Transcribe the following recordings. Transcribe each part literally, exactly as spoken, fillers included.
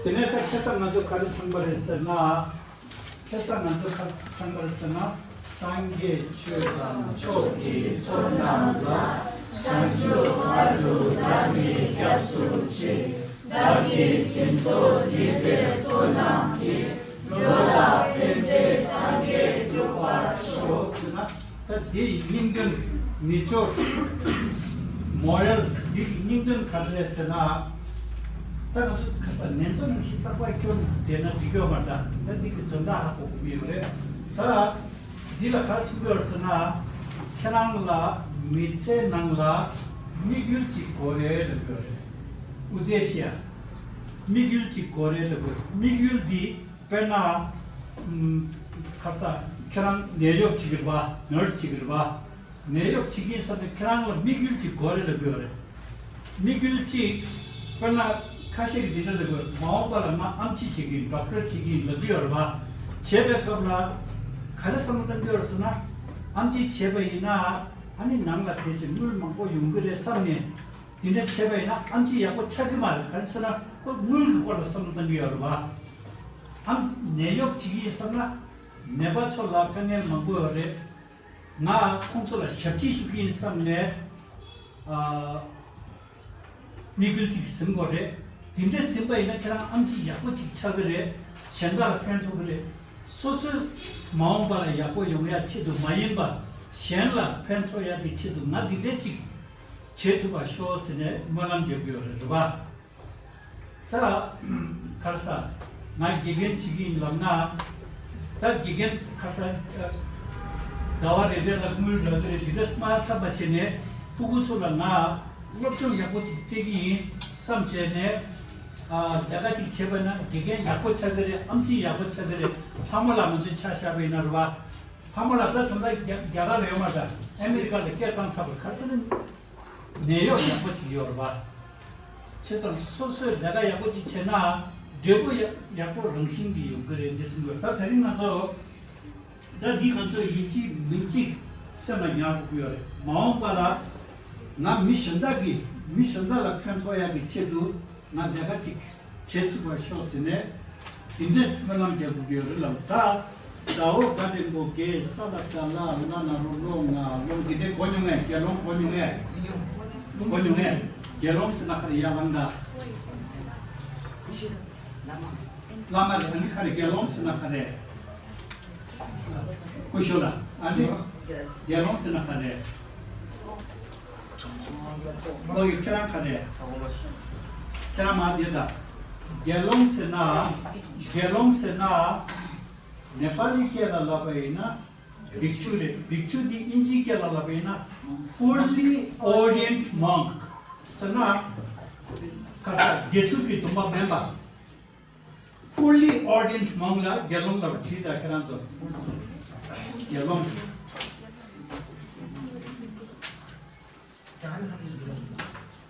དེ་ནས་ད་ཁ་སང་ང་ཚོ་ག་རེ་ཚང་པ་རེད་ཟེར་ན། ཁ་སང་ང་ཚོ་ག་རེ་ཚང་པ་རེད་ཟེར་ན། སངས་རྒྱས་ཆོས་དང་ཕྱོགས་ཀྱི་ཚོགས་རྣམས་ལ། བྱང་ཆུབ་བར་དུ་བདག་ནི་སྐྱབས་སུ་མཆི། བདག་གིས་སྦྱིན་སོགས་བགྱིས་པའི་ཚོགས་རྣམས་ཀྱིས། འགྲོ་ལ་ཕན་མཛད་སངས་རྒྱས་འགྲུབ་པར་ཤོག་ཟེར་ན། ད་འདི་ཡི་སྙིང་དོན་ནི་ཅོར་མོ་རལ་འདི་ཡི་སྙིང་དོན་ག་རེ་རེད་ཟེར་ན། ད་ང་ཚོ་ཁ་ཚ་ནན་ཚོ་ནང་བཞིན་རྟག་པར་སྐྱོར་བསྡད་ན་འགྲིག་ཡོད་མ་རེད། ད་འདི་གི་དོན་དག་ཧ་གོ་གི་མི་ཡོད་རེད། ད་འདི་ལ་ག་རེ་གསུང་གི་ཡོད་ཟེར་ན། ཁྱེད་རང་ལ་མི་ཚེ་ནང་ལ་དམིགས་ཡུལ་གཅིག་དགོས་རེད་ལབ་ཡོད་རེད། ཨུ་དེ་ཤི་ཡ། དམིགས་ཡུལ་གཅིག་དགོས་རེད་ལབ་ཡོད་རེད། དམིགས་ཡུལ་འདི། དཔེར་ན། ཨམ། ཁ་ཚ། ཁྱེད་རང་ནད་གཡོག་བྱེད་ཀྱི་རེད་པ། ནར་སི་བྱེད་ཀྱི་རེད་པ། ནད་གཡོག་བྱེད་ཀྱི་ཡིན་བསམ་ནས་ཁྱེད་རང་ལ་དམིགས་ཡུལ་གཅིག་དགོས་རེད་ལབ་ཡོད་རེད། དམིགས་ཡུལ་གཅིག་དཔེར་ན། ཁ་ཤས་ཀྱིས་འདི་འདྲ་ལབ་ཡོད། མ་འོངས་པ་ལ་ང་ཨེམ་ཆི་བྱེད་ཀྱི་ཡིན། ཌོག་ཊར་བྱེད་ཀྱི་ཡིན་ལབ་ཀྱི་ཡོད་རེད་པ། བྱས་པའི་སྐབས་ལ། ག་རེ་བསམ་བློ་བཏང་གི་ཡོད་རེད་ཟེར་ན། ཨེམ་ཆི་བྱས་པ་ཡིན་ན། ཨ་ནི་ནང་ལ་དེ་ཅིག་དངུལ་མང་པོ་ཡོང་གི་རེད་བསམ་ནས། དེ་འདྲ་བྱས་པ་ཡིན་ན་ཨེམ་ཆི་ཡག་པོ་ཆགས་ཀྱི་མ་རེད། ག་རེ་ཟེར་ན་ཁོ་དངུལ་གྱི་སྐོར་ལ་བསམ་བློ་གཏོང་གི་ཡོད་རེད་བ། ཨེམ་ནད་གཡོག་བྱེད་ཀྱི་ཡིན་བསམ་ན། ནད་པ་ཚོ་ལ་དཀའ་ངལ་མང་པོ་ཡོད་རེད། ང་ཁོང་ཚོ་ལ་ཞབས་ཕྱི་ཞུ་གི་ཡིན་བསམ་ནས། ཨ། དམིགས་ཡུལ་གཅིག་ཟིན་དགོས་རེད། དེ་འདྲ་ཟིན་པ་ཡིན་ན་ཁྱེད་རང་ཨེམ་ཆི་ཡག་པོ་ཅིག་ཆགས་ཀྱི་རེད། གཞན་དག་ལ་ཕན་ཐོགས་ཀྱི་རེད། སོ་སོའི་མ་འོངས་པ་ལ་ཡག་པོ་ཡོང་ཡ་ཆེད་དུ་མ་ཡིན་པ། གཞན་ལ་ཕན་ཐོགས་ཡ་གི་ཆེད་དུ་ང་འདི་འདྲ་ཅིག་བྱེད་ཐུབ་པ་ཤོག་ཟེར་ནས་སྨོན་ལམ་རྒྱབ་ཀྱི་ཡོད་རེད། རེད་པ། ད་ག་རེ་ཟ། ང་དགེ་རྒན་བྱེད་ཀྱི་ཡིན་ལབ་ན། ད་དགེ་རྒན་ག་རེ་ཟ། ཟླ་བ་རེ་རེ་ལ་དངུལ་རག་གི་རེད། དེ་འདྲ་སྨྲ་ཚར་བ་བྱས་ནས་ཕྲུ་གུ་ཚོ་ལ་ང་སློབ་སྦྱོང་ཡག་པོ་ཅིག་སྤྲད་ཀྱི་ཡིན་བསམ་བྱས་ནས། ཨ། ལས་ཀ་ཅིག་བྱས་པ་ན་དགེ་རྒན་ཡག་པོ་ཆགས་ཀྱི་རེད། ཨེམ་ཆི་ཡག་པོ་ཆགས་ཀྱི་རེད། ལྷ་མོ་ལགས་ང་ཚོའི་ཆ་བཞག་པ་ཡིན་ན། རེད་པ། ལྷ་མོ་ལགས་ད་ད་ལྟ་རྒྱ་རྒྱ་གར་ལ་ཡོད་མ་རེད། ཨ་མི་རི་ཀ་ལ་སྐད་བཏང་ཚར་བ། ག་རེ་ཟེར་ན། ནད་གཡོག་ཡག་པོ་ཅིག་ཡོད་རེད་པ། བྱས་ཙང་སོ་སོས་ལས་ཀ་ཡག་པོ་ཅིག་བྱས་ན་འབྲས་བུ་ཡག་ཡག་པོ་རང་བཞིན་གྱིས་ཡོང་གི་རེད། འདི་གསུང་དགོས། ད་དེ་རིང་ང་ཚོ་ད་འདི་ང་ཚོ་ཡིན་གཅིག་མིན་གཅིག་སེམས་ལ་ཉར་དགོས་ཀྱི་ཡོད་རེད། མ་འོངས་པ་ལ་ང་མི་གཞན་དག་གི་མི་གཞན་དག་ལ་ཕན་ཐོགས་ཡག་གི་ཆེད་དུ་ང་ལས་ཀ་ཅིག་བྱེད་ཐུབ་པར་ཤོག་ཟེར་ནས། དེ་འདྲའི་སྨོན་ལམ་རྒྱག་དགོས་ཀྱི་ཡོད་རེད་ལབ། ད་ཟླ་འོད་དགའ་ལྡན་པོ་དགེ་ས་ལ་དགའ་ལ་ལ་ན་རོ་ལོ་ང་ལོ། འདི་འདྲའི་གོ་མྱོང་ངས། དགེ་སློང་གོ་མྱོང་ངས། གོ་མྱོང་ངས། དགེ་སློང་ཟེར་ན་ག་རེ། ཡར་ལངས་དང་། བླ་མ་རེད། ཨ་ནི་ག་རེ། དགེ་སློང་ཟེར་ན་ག་རེ། སྐུ་ཞབས་ལགས། ཨ་ནི་དགེ་སློང་ཟེར་ན་ག་རེ། ལོ་ཡི་ཁྱེད་རང་ག་རེ། ཁྱེད་རང་མ་དེ་ད། དགེ་སློང་ཟེར་ན། དགེ་སློང་ཟེར་ན། ནེ་པ་ལི་སྐད་ལ་ལབ་པ་ཡིན་ན་བིག་ཆུ་རེད། བིག་ཆུ་འདི་དབྱིན་ཇིའི་སྐད་ལ་ལབ་པ་ཡིན་ན་fully ordained monk ཟེར་ན། ག་ས། དགེ་ཚུལ་གྱི་སྡོམ་པ་མེད་པ། fully ordained monk ལ་དགེ་སློང་ལབ་བྲིས་དང་ཁྱེད་རང་ཚོ། དགེ་སློང་།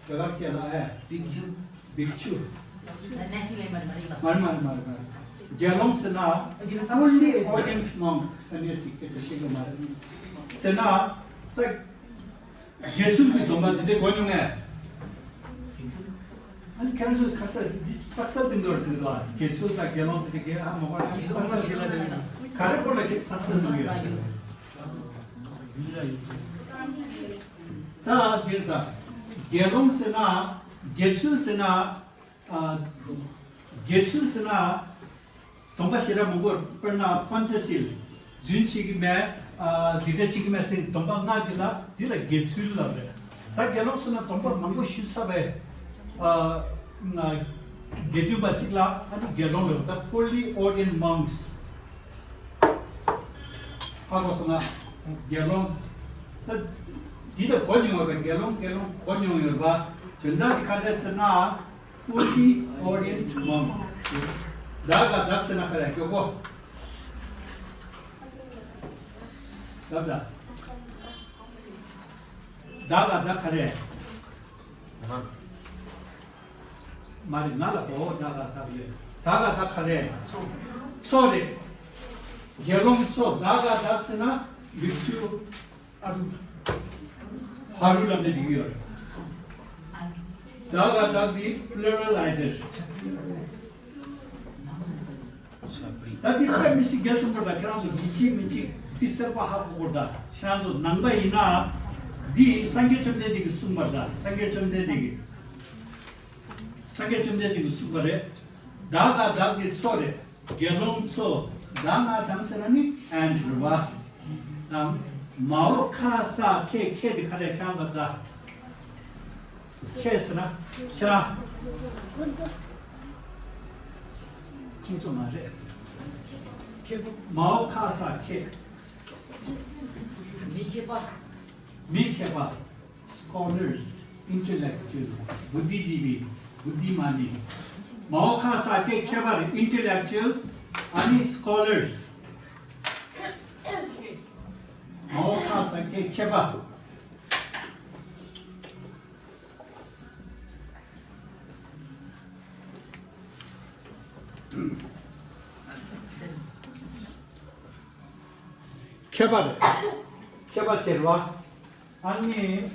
རྒྱ་གར་སྐད་ལ་ཨེ། བིག་ཆུ། བིག་ཆུ། ས་གནས་ཤིག་ལས་མ་རེད། མ་རེད་ལ། མ་རེད། མ་རེད། མ་རེད། མ་རེད། དགེ་སློང་ཟེར་ན་fully ordained monk ས་གནས་ཤིག་སྐད་ཆ་བཤད་གི་མ་རེད། ཟེར་ན་ད་དགེ་ཚུལ་གྱི་སྡོམ་པ་འདི་འདྲ་གོ་མྱོང་ངས། ཨ་ནི་ཁྱེད་རང་ཚོས་ཁ་གསལ་འདི་རྟགས་གསལ་དེ་འདྲ་ཟེར་གི་འདུག་དགེ་ཚུལ་དང་དགེ་སློང་དེ་འདྲ་གི་ཨ་མ་གོ་ན་རྟགས་གསལ་དེ་ལ་དེ་ག་རེ་སྐོར་ལ་རྟགས་གསལ་གནང་གི་ཡོད། ད་འདིར་ད་དགེ་སློང་ཟེར་ན། དགེ་ཚུལ་ཟེར་ན། ཨ། དགེ་ཚུལ་ཟེར་ན་སྡོམ་པ་ཞེ་དྲག་མང་པོ། དཔེར་ན་པན་ཅ་སིལ། རྫུན་བྱེད་ཀྱི་མེད། ཨ། འདི་འདྲ་བྱེད་ཀྱི་མེད་ཟེར་སྡོམ་པ་ལྔ་འདི་ལ། འདི་ལ་དགེ་ཚུལ་ལབ་རེད། ད་དགེ་སློང་ཟེར་ན་སྡོམ་པ་མང་པོ་ཞུས་ཚར་བའི། ཨ། དགེ་འདུན་པ་གཅིག་ལ་ཨ་ནི་དགེ་སློང་ལབ། ད་fully ordained monks། ཧ་གོ་སོང་ང་། དགེ་སློང་། ད་འདི་ལ་གོ་མྱོང་བ། དགེ་སློང་། དགེ་སློང་གོ་མྱོང་ཡོད་པ། དོན་དག་འདི་ག་འདྲ་ཟེར་ན། fully ordained monk ཟེར། ད་ག་ད་ཟེར་ན་ག་རེ། མགྱོགས་པོ། ད་ད། ད་ག་ད་ག་རེ། མ་རེད། ང་ལ་གོ། ད་ག་ད་རེད། ད་ག་ད་ག་རེ། མཚོ་རེད། དགེ་སློང་མཚོ། ད་ག་ད་ཟེར་ན་མིག་ཆུ། ཨ་རུ། ཧ་རུ་ལབ་ནས་འགྲིག་གི་ཡོད་རེད། ད་ག་ད་འདི་པུ་ལེ་རལ་ལའི་ཟེར། ད་འདི་དཔེ་མི་སྲིད་རྒྱལ་ཆེན་པོ་རེད། ད་ཁྱེད་རང་ཚོ་ཡིན་གཅིག་མིན་གཅིག་འདི་གསལ་པོ་ཧ་གོ་དགོས་རེད། ད་ཁྱེད་རང་ཚོ་ནང་པ་ཡིན་ན་འདི་སངས་རྒྱས་བཅོམ་ལྡན་འདས་ཀྱིས་གསུངས་པ་རེད། ད་སངས་རྒྱས་བཅོམ་ལྡན་འདས་ཀྱིས། སངས་རྒྱས་བཅོམ་ལྡན་འདས་ཀྱིས་གསུངས་པ་རེད། བདག་ག་བདག་གི་མཚོ་རེད། དགེ་སློང་མཚོ། བདག་ང་དང་ཟེར་ན་ནི་and རེད་བ། དང་། མའོ་ཁ་ས་ཁེ། ཁེ་དེ་ག་རེ་ཁྱེད་རང་ལ་ད། ཁེ་ཟེར་ན་ཁྱེད་རང་། ཁྱེད་ཚོ་མ་རེད། མའོ་ཁ་ས་ཁེ། མི་མཁས་པ། མི་མཁས་པ། Scholars, intellectual, བུ་དྷི་ཇི་བི། བུ་དྷི་མ་ནི། མའོ་ཁ་ས་ཁེ་མཁས་པ་རེད། Intellectual ཨ་ནི་scholars. མའོ་ཁ་ས་ཁེ་མཁས་པ། མཁས་པ་རེད། མཁས་པ་ཆེ་བ། ཨ་ནི།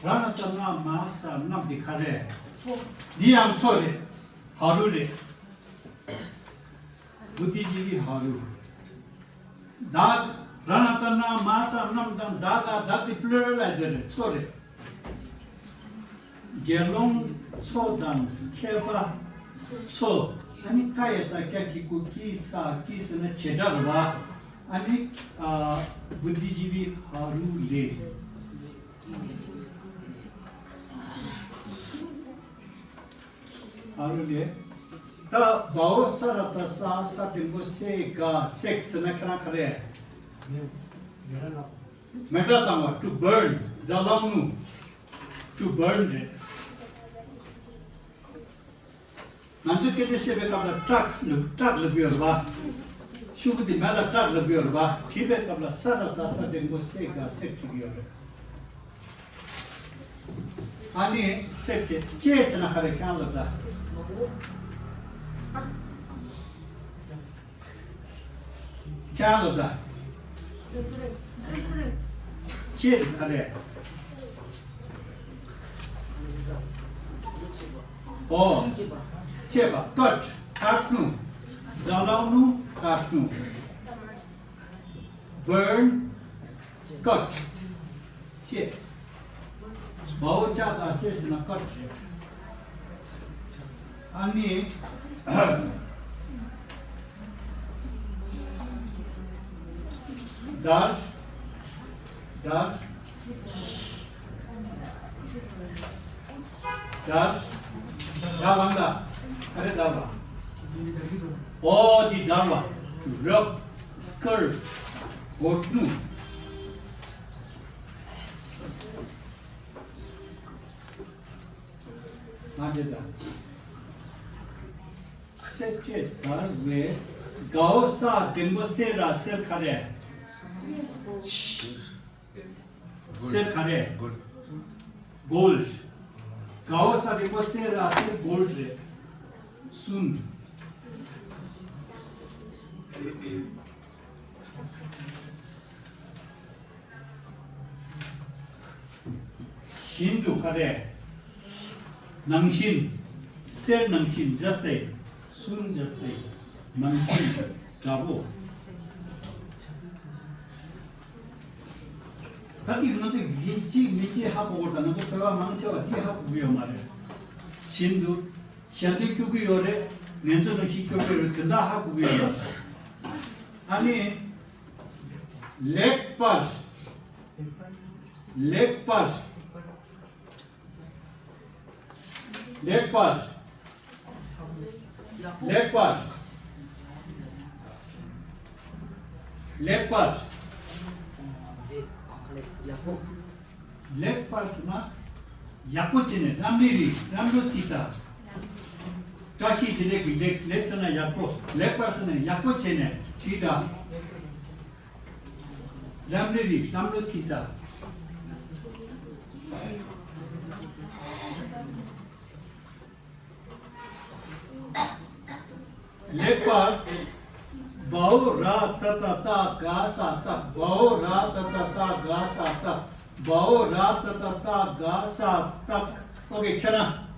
ར་ན་ཏ་ན་མ་ས་གནམ་དེ་ག་རེ། འདི་ཡང་མཚོ་རེད། ཧ་རུ་རེད། བུ་དྷི་ཇི་བི་ཧ་རུ། བདག་ར་ན་ཏ་ན་མ་ས་གནམ་དང་བདག་ག་བདག་དེ་pluralizer རེད། མཚོ་རེད། དགེ་སློང་མཚོ་དང་མཁས་པ་མཚོ། ཨ་ནི་ཀ་ཡ་ཏ་ཀྱ་གི་གུ་ཀི་ས་ཀི་ཟེར་ན་བྱེད་སྒྲ་རེད་བ། ཨ་ནི་ཨ་བུ་དྷི་ཇི་བི་ཧ་རུ་ལེ། ཧ་རུ་ལེ། ད་བའོ་ས་ར་ཏ་ས། ས་འགྲེང་བུ་སེ་ག་སེག་ཟེར་ན་ཁྱེད་རང་ག་རེ། མེ་སྒྲ་བཏང་བ། to burn. ཛ་ལམ་ནུ། to burn རེད། ང་ཚོས་སྐད་ཆ་བཤད་པའི་སྐབས་ལ་ཊྲག་ལབ། ཊྲག་ལབ་ཀྱི་ཡོད་རེད་པ། ཤོག་གུ་དེ་མེ་ལ་ཊྲག་ལབ་ཀྱི་ཡོད་རེད་པ། བྲིས་པའི་སྐབས་ལ་ས་ར་ཏ་ས་འགྲེང་བུ་སེ་ག་སེག་བྲིས་ཀྱི་ཡོད་རེད། ཨ་ནི་སེག་བྱས། ཅེ་ཟེར་ན་ག་རེ་ཁྱེད་རང་ལ་ད། ཁྱེད་རང་ལ་ད། ཅེ་ག་རེ། ཨོ། ཅེ་པ། ཀཊ། ཀཊ་ནུ། ཛ་ལམ་ནུ། ཀཊ་ནུ། བར་ན། ཀཊ། ཅེ། བའོ་ཅ་ད་ཅེ་ཟེར་ན་ཀཊ་རེད། ཨ་ནི། དར། དར། དར། ཡ་ལང་ད། ཨ་རེ་དར་བ། ཨོ་དི་དར་བ། རབ། སྐར། གོར་ནུ། ང་དེ་ད། སེ་ཅེ་དར་བའི། གའོ་ས་འགྲེང་བུ་སེ་ར་སེར་ག་རེ། སེར་ག་རེ། གོལ་ཌི། གའོ་ས་འགྲེང་བུ་སེ་ར་སེར་གོལ་ཌི་རེད། སུན། བཞིན་དུ་ག་རེ། ནང་བཞིན། སེར་ནང་བཞིན། just like། སུན་just like། ནང་བཞིན། འདྲ་པོ། ད་འདི་ང་ཚོ་ཡིན་གཅིག་མིན་གཅིག་ཧ་གོ་དགོས། ད་ང་ཚོ་བོད་པ་མང་ཆེ་བ་འདི་ཧ་གོ་གི་ཡོད་མ་རེད། བཞིན་དུ། ཞལ་འདོན་སྐྱོར་གྱི་ཡོད་རེད། ངལ་རྩོལ་ནང་བཞིན་སྐྱོར་གྱི་ཡོད་རེད། དོན་དག་ཧ་གོ་གི་ཡོད་མ་རེད། ཨ་ནི། ལེགས་པར། ལེགས་པར། ལེགས་པར། ལེགས་པར། ལེགས་པར། ལེགས་པར་ཟེར་ན། ཡག་པོ་བྱས་ནས། རམ་རི་རི། རམ་རོ་སི་ཏ། བཀྲ་ཤིས་བདེ་ལེགས་ཀྱི་ལེགས། ལེགས་ཟེར་ན་ཡག་པོ། ལེགས་པར་ཟེར་ན་ཡག་པོ་བྱས་ནས་བྲིས་དང་། རམ་རི་རི། རམ་རོ་སི་ཏ། ལེགས་པར། བའོ་ར་ཏ་ཏ་བཏགས་ག་ས་བཏགས། བའོ་ར་ཏ་ཏ་བཏགས་ག་ས་བཏགས། བའོ་ར་ཏ་ཏ་བཏགས་ག་ས་བཏགས། ཨོ་ཀེ། ཁྱེད་རང་།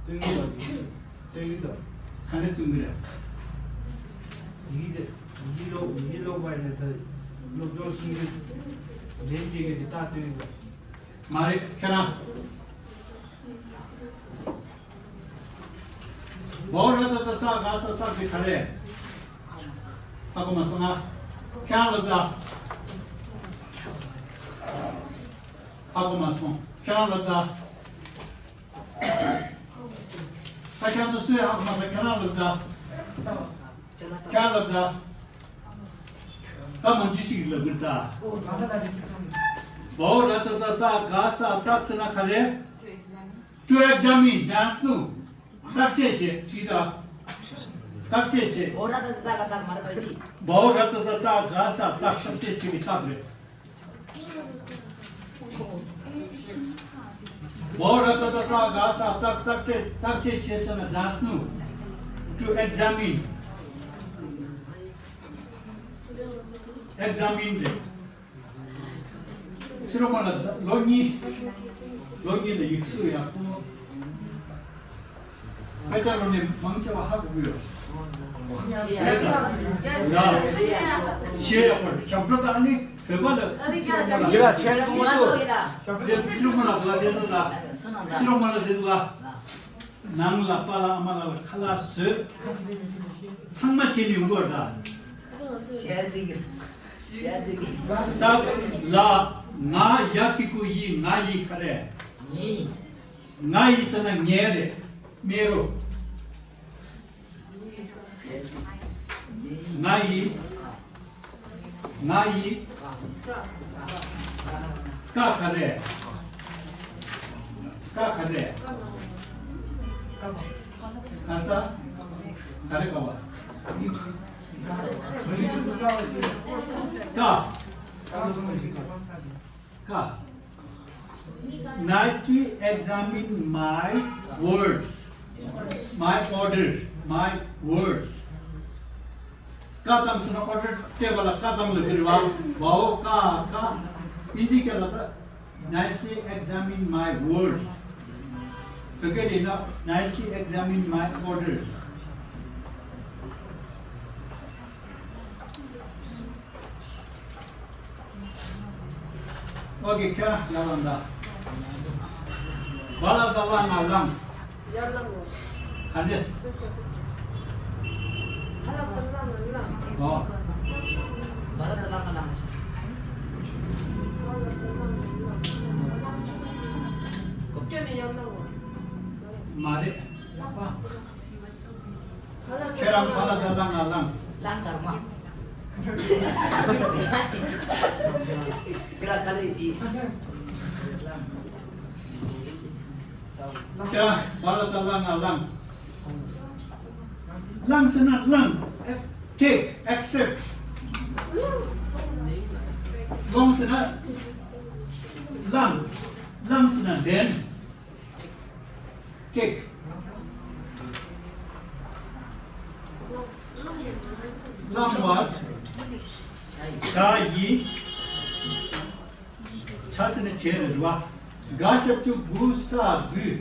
སྟོན་གྱི་རེད། སྟོན་གྱི་འདུག་ག་འདྲ་སྟོན་གྱི་རེད། ཡི་གེ་དེ། ཡི་གེ་ཀློག་ཡི་གེ་ཀློག་པ་ཡིན་ན་ད་སློབ་སྦྱོང་གསུང་གི་ལན་སྤྲད་མཁན་དེ་རྟགས་སྟོན་གྱི་འདུག་མ་རེད་ཁྱེད་རང་། བའོ་ར་ཏ་ཏ་ཏ་ག་ས་ཏ་དེ་ག་རེད། ཧ་གོ་མ་སོང་ང་། ཁྱེད་རང་ལབ་ད། ཧ་གོ་མ་སོང་། ཁྱེད་རང་ལབ་ད། ད་ཁྱེད་ཚོ་སུས་ཧ་གོ་མ་སོང་། ཁྱེད་རང་ལབ་ད། ཁྱེད་རང་ལབ་ད། ད་མ་འཇུ་ཞིག་ལབ་གི་ད། བའོ་ར་ཏ་ཏ་ཏ་ག་ས་ཏ་ཟེར་ན་ག་རེད། To examine. To examine. དྲན་གསོ། བརྟག་དཔྱད་བྱེད། ཅི་ད། བརྟག་དཔྱད་བྱེད། འོ་ར་ད་ད་ད་ད་མ་རེད་པ་འདི། བའོ་ར་ད་ད་ད་ག་ས་བརྟག་བརྟག་དཔྱད་བྱེད་ཀྱི་རྟགས་རེད། བའོ་ར་ད་ད་ད་ག་ས་བརྟག་བརྟག་དཔྱད་བརྟག་དཔྱད་བྱེད་ཟེར་ན་དྲན་གསོ། To examine. Examine རེད། ཕྱི་རོལ་པ་ལ་ལོ་གཉིས། ལོ་གཉིས་ལ་ཡིག་གཟུགས་ཡག་པོ། དཔེ་ཆ་ཀློག་ནས་མང་ཆེ་བ་ཧ་གོ་གི་ཡོད། རེད་ལ། ཤེས་ཡག་པོ་རེད། ཞབས་བྲོ་དང་ནི་བོད་པ་ལ་ཕྱི་རོལ་པ་ལ། ཡིད་ལ་ཆེན་མཐོང་མ་ཐུབ། དེ་ཕྱི་རོལ་པ་ལ་དགའ་དེ་ལ། ཕྱི་རོལ་པ་ལ་དེ་དགའ། ནང་ལ་པཱ་ལགས་ཨ་མ་ལགས་ལ་ཁ་ལག་བཟོས། ཚང་མ་བྱས་ནས་ཡོང་གི་ཡོད་རེད་ད། བྱས་ཏེ་གི། བྱས་ཏེ་གི། ད་ལ་ང་ཡ་གི་གུ་ཡི། ང་ཡི་ག་རེ། ངའི། ང་ཡི་ཟེར་ན་ངའི་རེད། མེ་རོ། ང་ཡི། ང་ཡི། ཀ་ག་རེ། ཀ་ག་རེ། ག་ས། ག་རེ་ག་བ། ཀ། ཀ། Nicely examine my words. My order, my words. ཀ་དང་ཟེར་ན་order སྤྲད་པ་ལ་ཀ་དང་ལ་འགྱུར་བ། བའོ་ཀ་ཀ། ཨིན་ཇི་སྐད་ལ་ད། Nicely examine my words. བོད་སྐད་ལ་ཡིན་ན་Nicely examine my orders. ཨོ་ཀེ། ཁྱེད་རང་ཡར་ལངས་དང་། བ་ལ་ད་ལ་ང་ལངས། ཡར་ལངས་དགོས། ག་འདྲས། ཧ་ལ་ཧ་ལ་ང་ལངས། ཨོ། བ་ལ་ད་ལ་ང་ལངས། རྐུབ་བཀྱག་ནས་ཡར་ལངས་དགོས། མ་རེད། ཁྱེད་རང་བ་ལ་ད་ལ་ང་ལངས། ལངས་དར་མ། ཀི་ར་ཀ་ལེ་དི། ཁྱེད་རང་བ་ལ་ད་ལ་ང་ལངས། ལངས་ཟེར་ན་ལངས། Take, accept. ལོངས་ཟེར་ན་ལངས། ལངས་ཟེར་ན་ལེན། Take. བླང་བར་བྱ་ཡི། བྱ་ཟེར་ན་བྱེད་རེད་བ། དགའ་ཞབས་ཀྱུ་དགུ་ས་དགུས།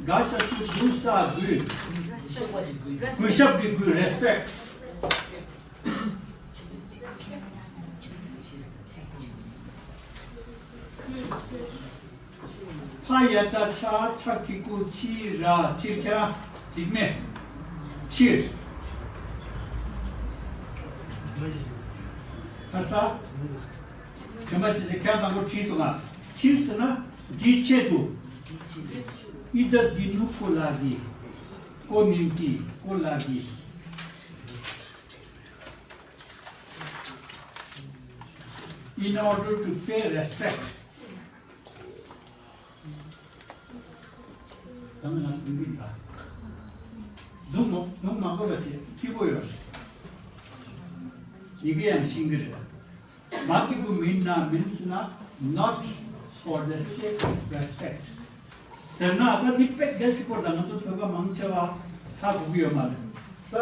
དགའ་ཞབས་ཀྱུ་དགུ་ས་དགུས། གུས་ཞབས་ཀྱི་གུས། Respect. ཕ་ཡ་བཏགས་ཕྱ། ཕྱ་གི་གུ་ཕྱི། ར། ཕྱིར་ཁྱེར། འཇིགས་མེད། ཕྱིར། ཁ་ས། དྲན་པ་བྱེད་བྱེད། ཁྱེད་དང་པོ་བྲིས་སོང་ང་། ཕྱིར་ཟེར་ན་འདིའི་ཆེད་དུ། ཨི་ཛ་དི་ནུ་ཀོ་ལ་གི། ཀོ་མིང་གི། ཀོ་ལ་གི། In order to pay respect. ད་ང་ལ་འདུག་མི་འདུག་ད། འདུག་མ་འདུག་མ་དགོས་པ་བྱེད། སྐྱིད་པོ་ཡོད་རེད། ཡི་གེ་ཡང་ཤེས་ཀྱི་རེད། མ་གི་གུ་མིན་ན། མིན་ཟེར་ན་not for the sake of respect. ཟེར་ན་ད་འདི་དཔེ་གལ་ཆེ་པོ་རེད། ང་ཚོ་བོད་པ་མང་ཆེ་བ་ཧ་གོ་གི་ཡོད་མ་རེད། ད་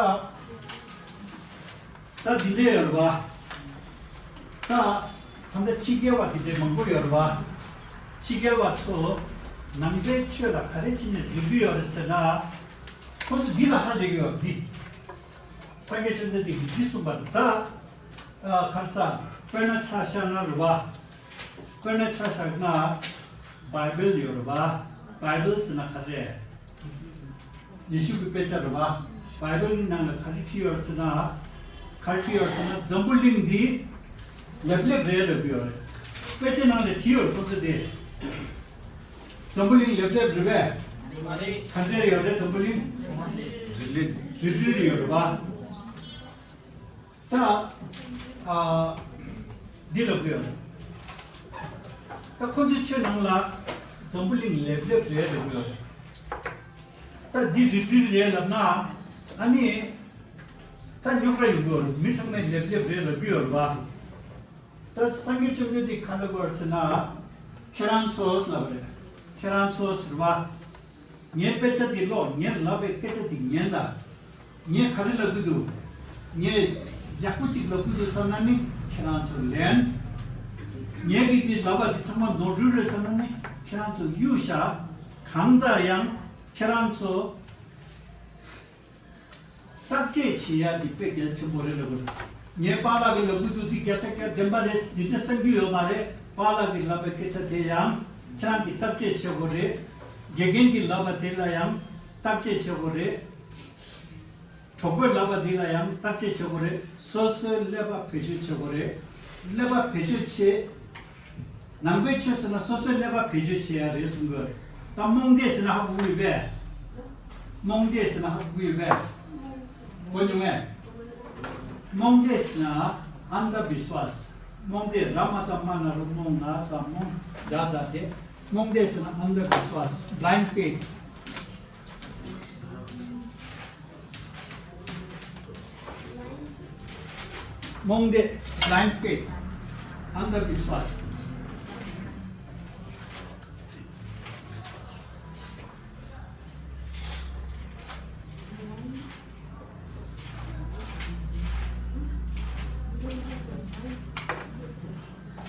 ད་འདི་འདྲ་ཡོད་རེད་བ། ད་ད་ལྟ་ཕྱི་རྒྱལ་བ་འདི་འདྲ་མང་པོ་ཡོད་རེད་བ། ཕྱི་རྒྱལ་བ་ཚོ་ ནང་པའི་ཆོས་ལ་ག་རེ་བྱས་ནས་རིག་གི་ཡོད་རེད་ཟེར་ན། ཁོ་ཚོ་འདི་ལ་ཧ་ལས་ཀྱི་ཡོད་འདི། སངས་རྒྱས་བཅོམ་ལྡན་འདས་ཀྱིས་འདི་གསུངས་པ་རེད་ད། ཨ་ག་རེ་ཟ། དཔེར་ན་ཆ་བཞག་ན་རེད་བ། དཔེར་ན་ཆ་བཞག་ན། བྷའི་བལ་ཡོད་རེད་བ། བྷའི་བལ་ཟེར་ན་ག་རེ་རེད། ཡེ་ཤུ་གི་དཔེ་ཆ་རེད་བ། བྷའི་བལ་གྱི་ནང་ལ་ག་རེ་བྲིས་ཡོད་ཟེར་ན། ག་རེ་བྲིས་ཡོད་ཟེར་ན་འཛམ་བུ་གླིང་འདི་ལེབ་ལེབ་རེད་ལབ་ཀྱི་ཡོད་རེད། དཔེ་ཆའི་ནང་ལ་བྲིས་ཡོད་རེད་ཁོ་ཚོ་དེ། འཛམ་བུ་གླིང་ལེབ་ལེབ་རེད་པས། ག་འདྲས་ཡོད་རེད་འཛམ་བུ་གླིང་། རིལ་རིལ་ཡོད་རེད་བ། ད། ཨ། འདི་ལབ་ཀྱི་ཡོད་རེད། ད་ཁོ་ཚོའི་ཆོས་ནང་ལ་འཛམ་བུ་གླིང་ལེབ་ལེབ་རེད་ལབ་ཀྱི་ཡོད་རེད། ད་འདི་རིལ་རིལ་རེད་ལབ་ན། ཨ་ནི། ད་རྙོག་དྲ་ཡོང་གི་ཡོད་རེད། མི་ཚང་མས་ལེབ་ལེབ་རེད་ལབ་ཀྱི་ཡོད་རེད་བ། ད་སངས་རྒྱས་བཅོམ་ལྡན་འདས་ག་འདྲ་གོ་ཟེར་ན། ཁྱེད་རང་ཚོ་ལབ་རེད། ཁྱེད་རང་ཚོ་ཟེར་བ། ངའི་དཔེ་ཆ་འདི་ཀློག་ངས་ལབ་པའི་སྐད་ཆ་འདི་ཉན་དང་། ངས་ག་རེ་ལབ་ཀྱི་འདུག་ངས་ཡག་པོ་ཅིག་ལབ་ཀྱི་འདུག་བསམ་ན་ནི་ཁྱེད་རང་ཚོ་ལན། ངས་ཀྱི་འདི་ལབ་པ་འདི་ཚང་མ་ནོར་འཁྲུལ་རེད་བསམ་ན་ནི་ཁྱེད་རང་ཚོ་གཡུག་བཞག་གང་ལྟར་ཡང་ཁྱེད་རང་ཚོ། བརྟག་དཔྱད་བྱེད་ཡ་དེ་དཔེ་གལ་ཆེན་པོ་རེད་ལབ་དགོས། ངའི་པཱ་ལགས་ཀྱིས་ལབ་ཀྱི་འདུག་དེ་བརྒྱ་ཆ་བརྒྱ་བདེན་པ་རེད་འདི་འདྲ་བསམ་རྒྱུ་ཡོད་མ་རེད། པཱ་ལགས་ཀྱིས་ལབ་པའི་སྐད་ཆ་དེ་ཡང་ཁྱེད་རང་གིས་བརྟག་དཔྱད་བྱེད་དགོས་རེད། དགེ་རྒན་གྱིས་ལབ་པ་དེ་ལ་ཡང་བརྟག་དཔྱད་བྱེད་དགོས་རེད། གྲོགས་པོས་ལབ་པ་འདི་ལ་ཡང་བརྟག་དཔྱད་བྱེད་དགོས་རེད། སོ་སོའི་ཀླད་པ་བེད་སྤྱོད་བྱེད་དགོས་རེད། ཀླད་པ་བེད་སྤྱོད་བྱེད། ནང་པའི་ཆོས་ཟེར་ན་སོ་སོའི་ཀླད་པ་བེད་སྤྱོད་བྱེད་ཡ་རེད་གསུང་གི་ཡོད་རེད། ད་རྨོངས་དད་ཟེར་ན་ཧ་གོ་གི་ཡོད་པས། རྨོངས་དད་ཟེར་ན་ཧ་གོ་གི་ཡོད་པས། གོ་མྱོང་ངས། རྨོངས་དད་ཟེར་ན་ཨན་དྷ་བི་སུ་ཝཱ་སི། རྨོངས་དད་ར་མ་ཏ་མ་ན་རོ་རྨོངས་ན་ས་རྨོངས་ད་ད་དེ། རྨོངས་དད་ཟེར་ན་ཨན་དྷ་བི་སུ་ཝཱ་སི། blind faith། རྨོངས་དད། blind faith། ཨན་དྷ་བི་སུ་ཝཱ་སི།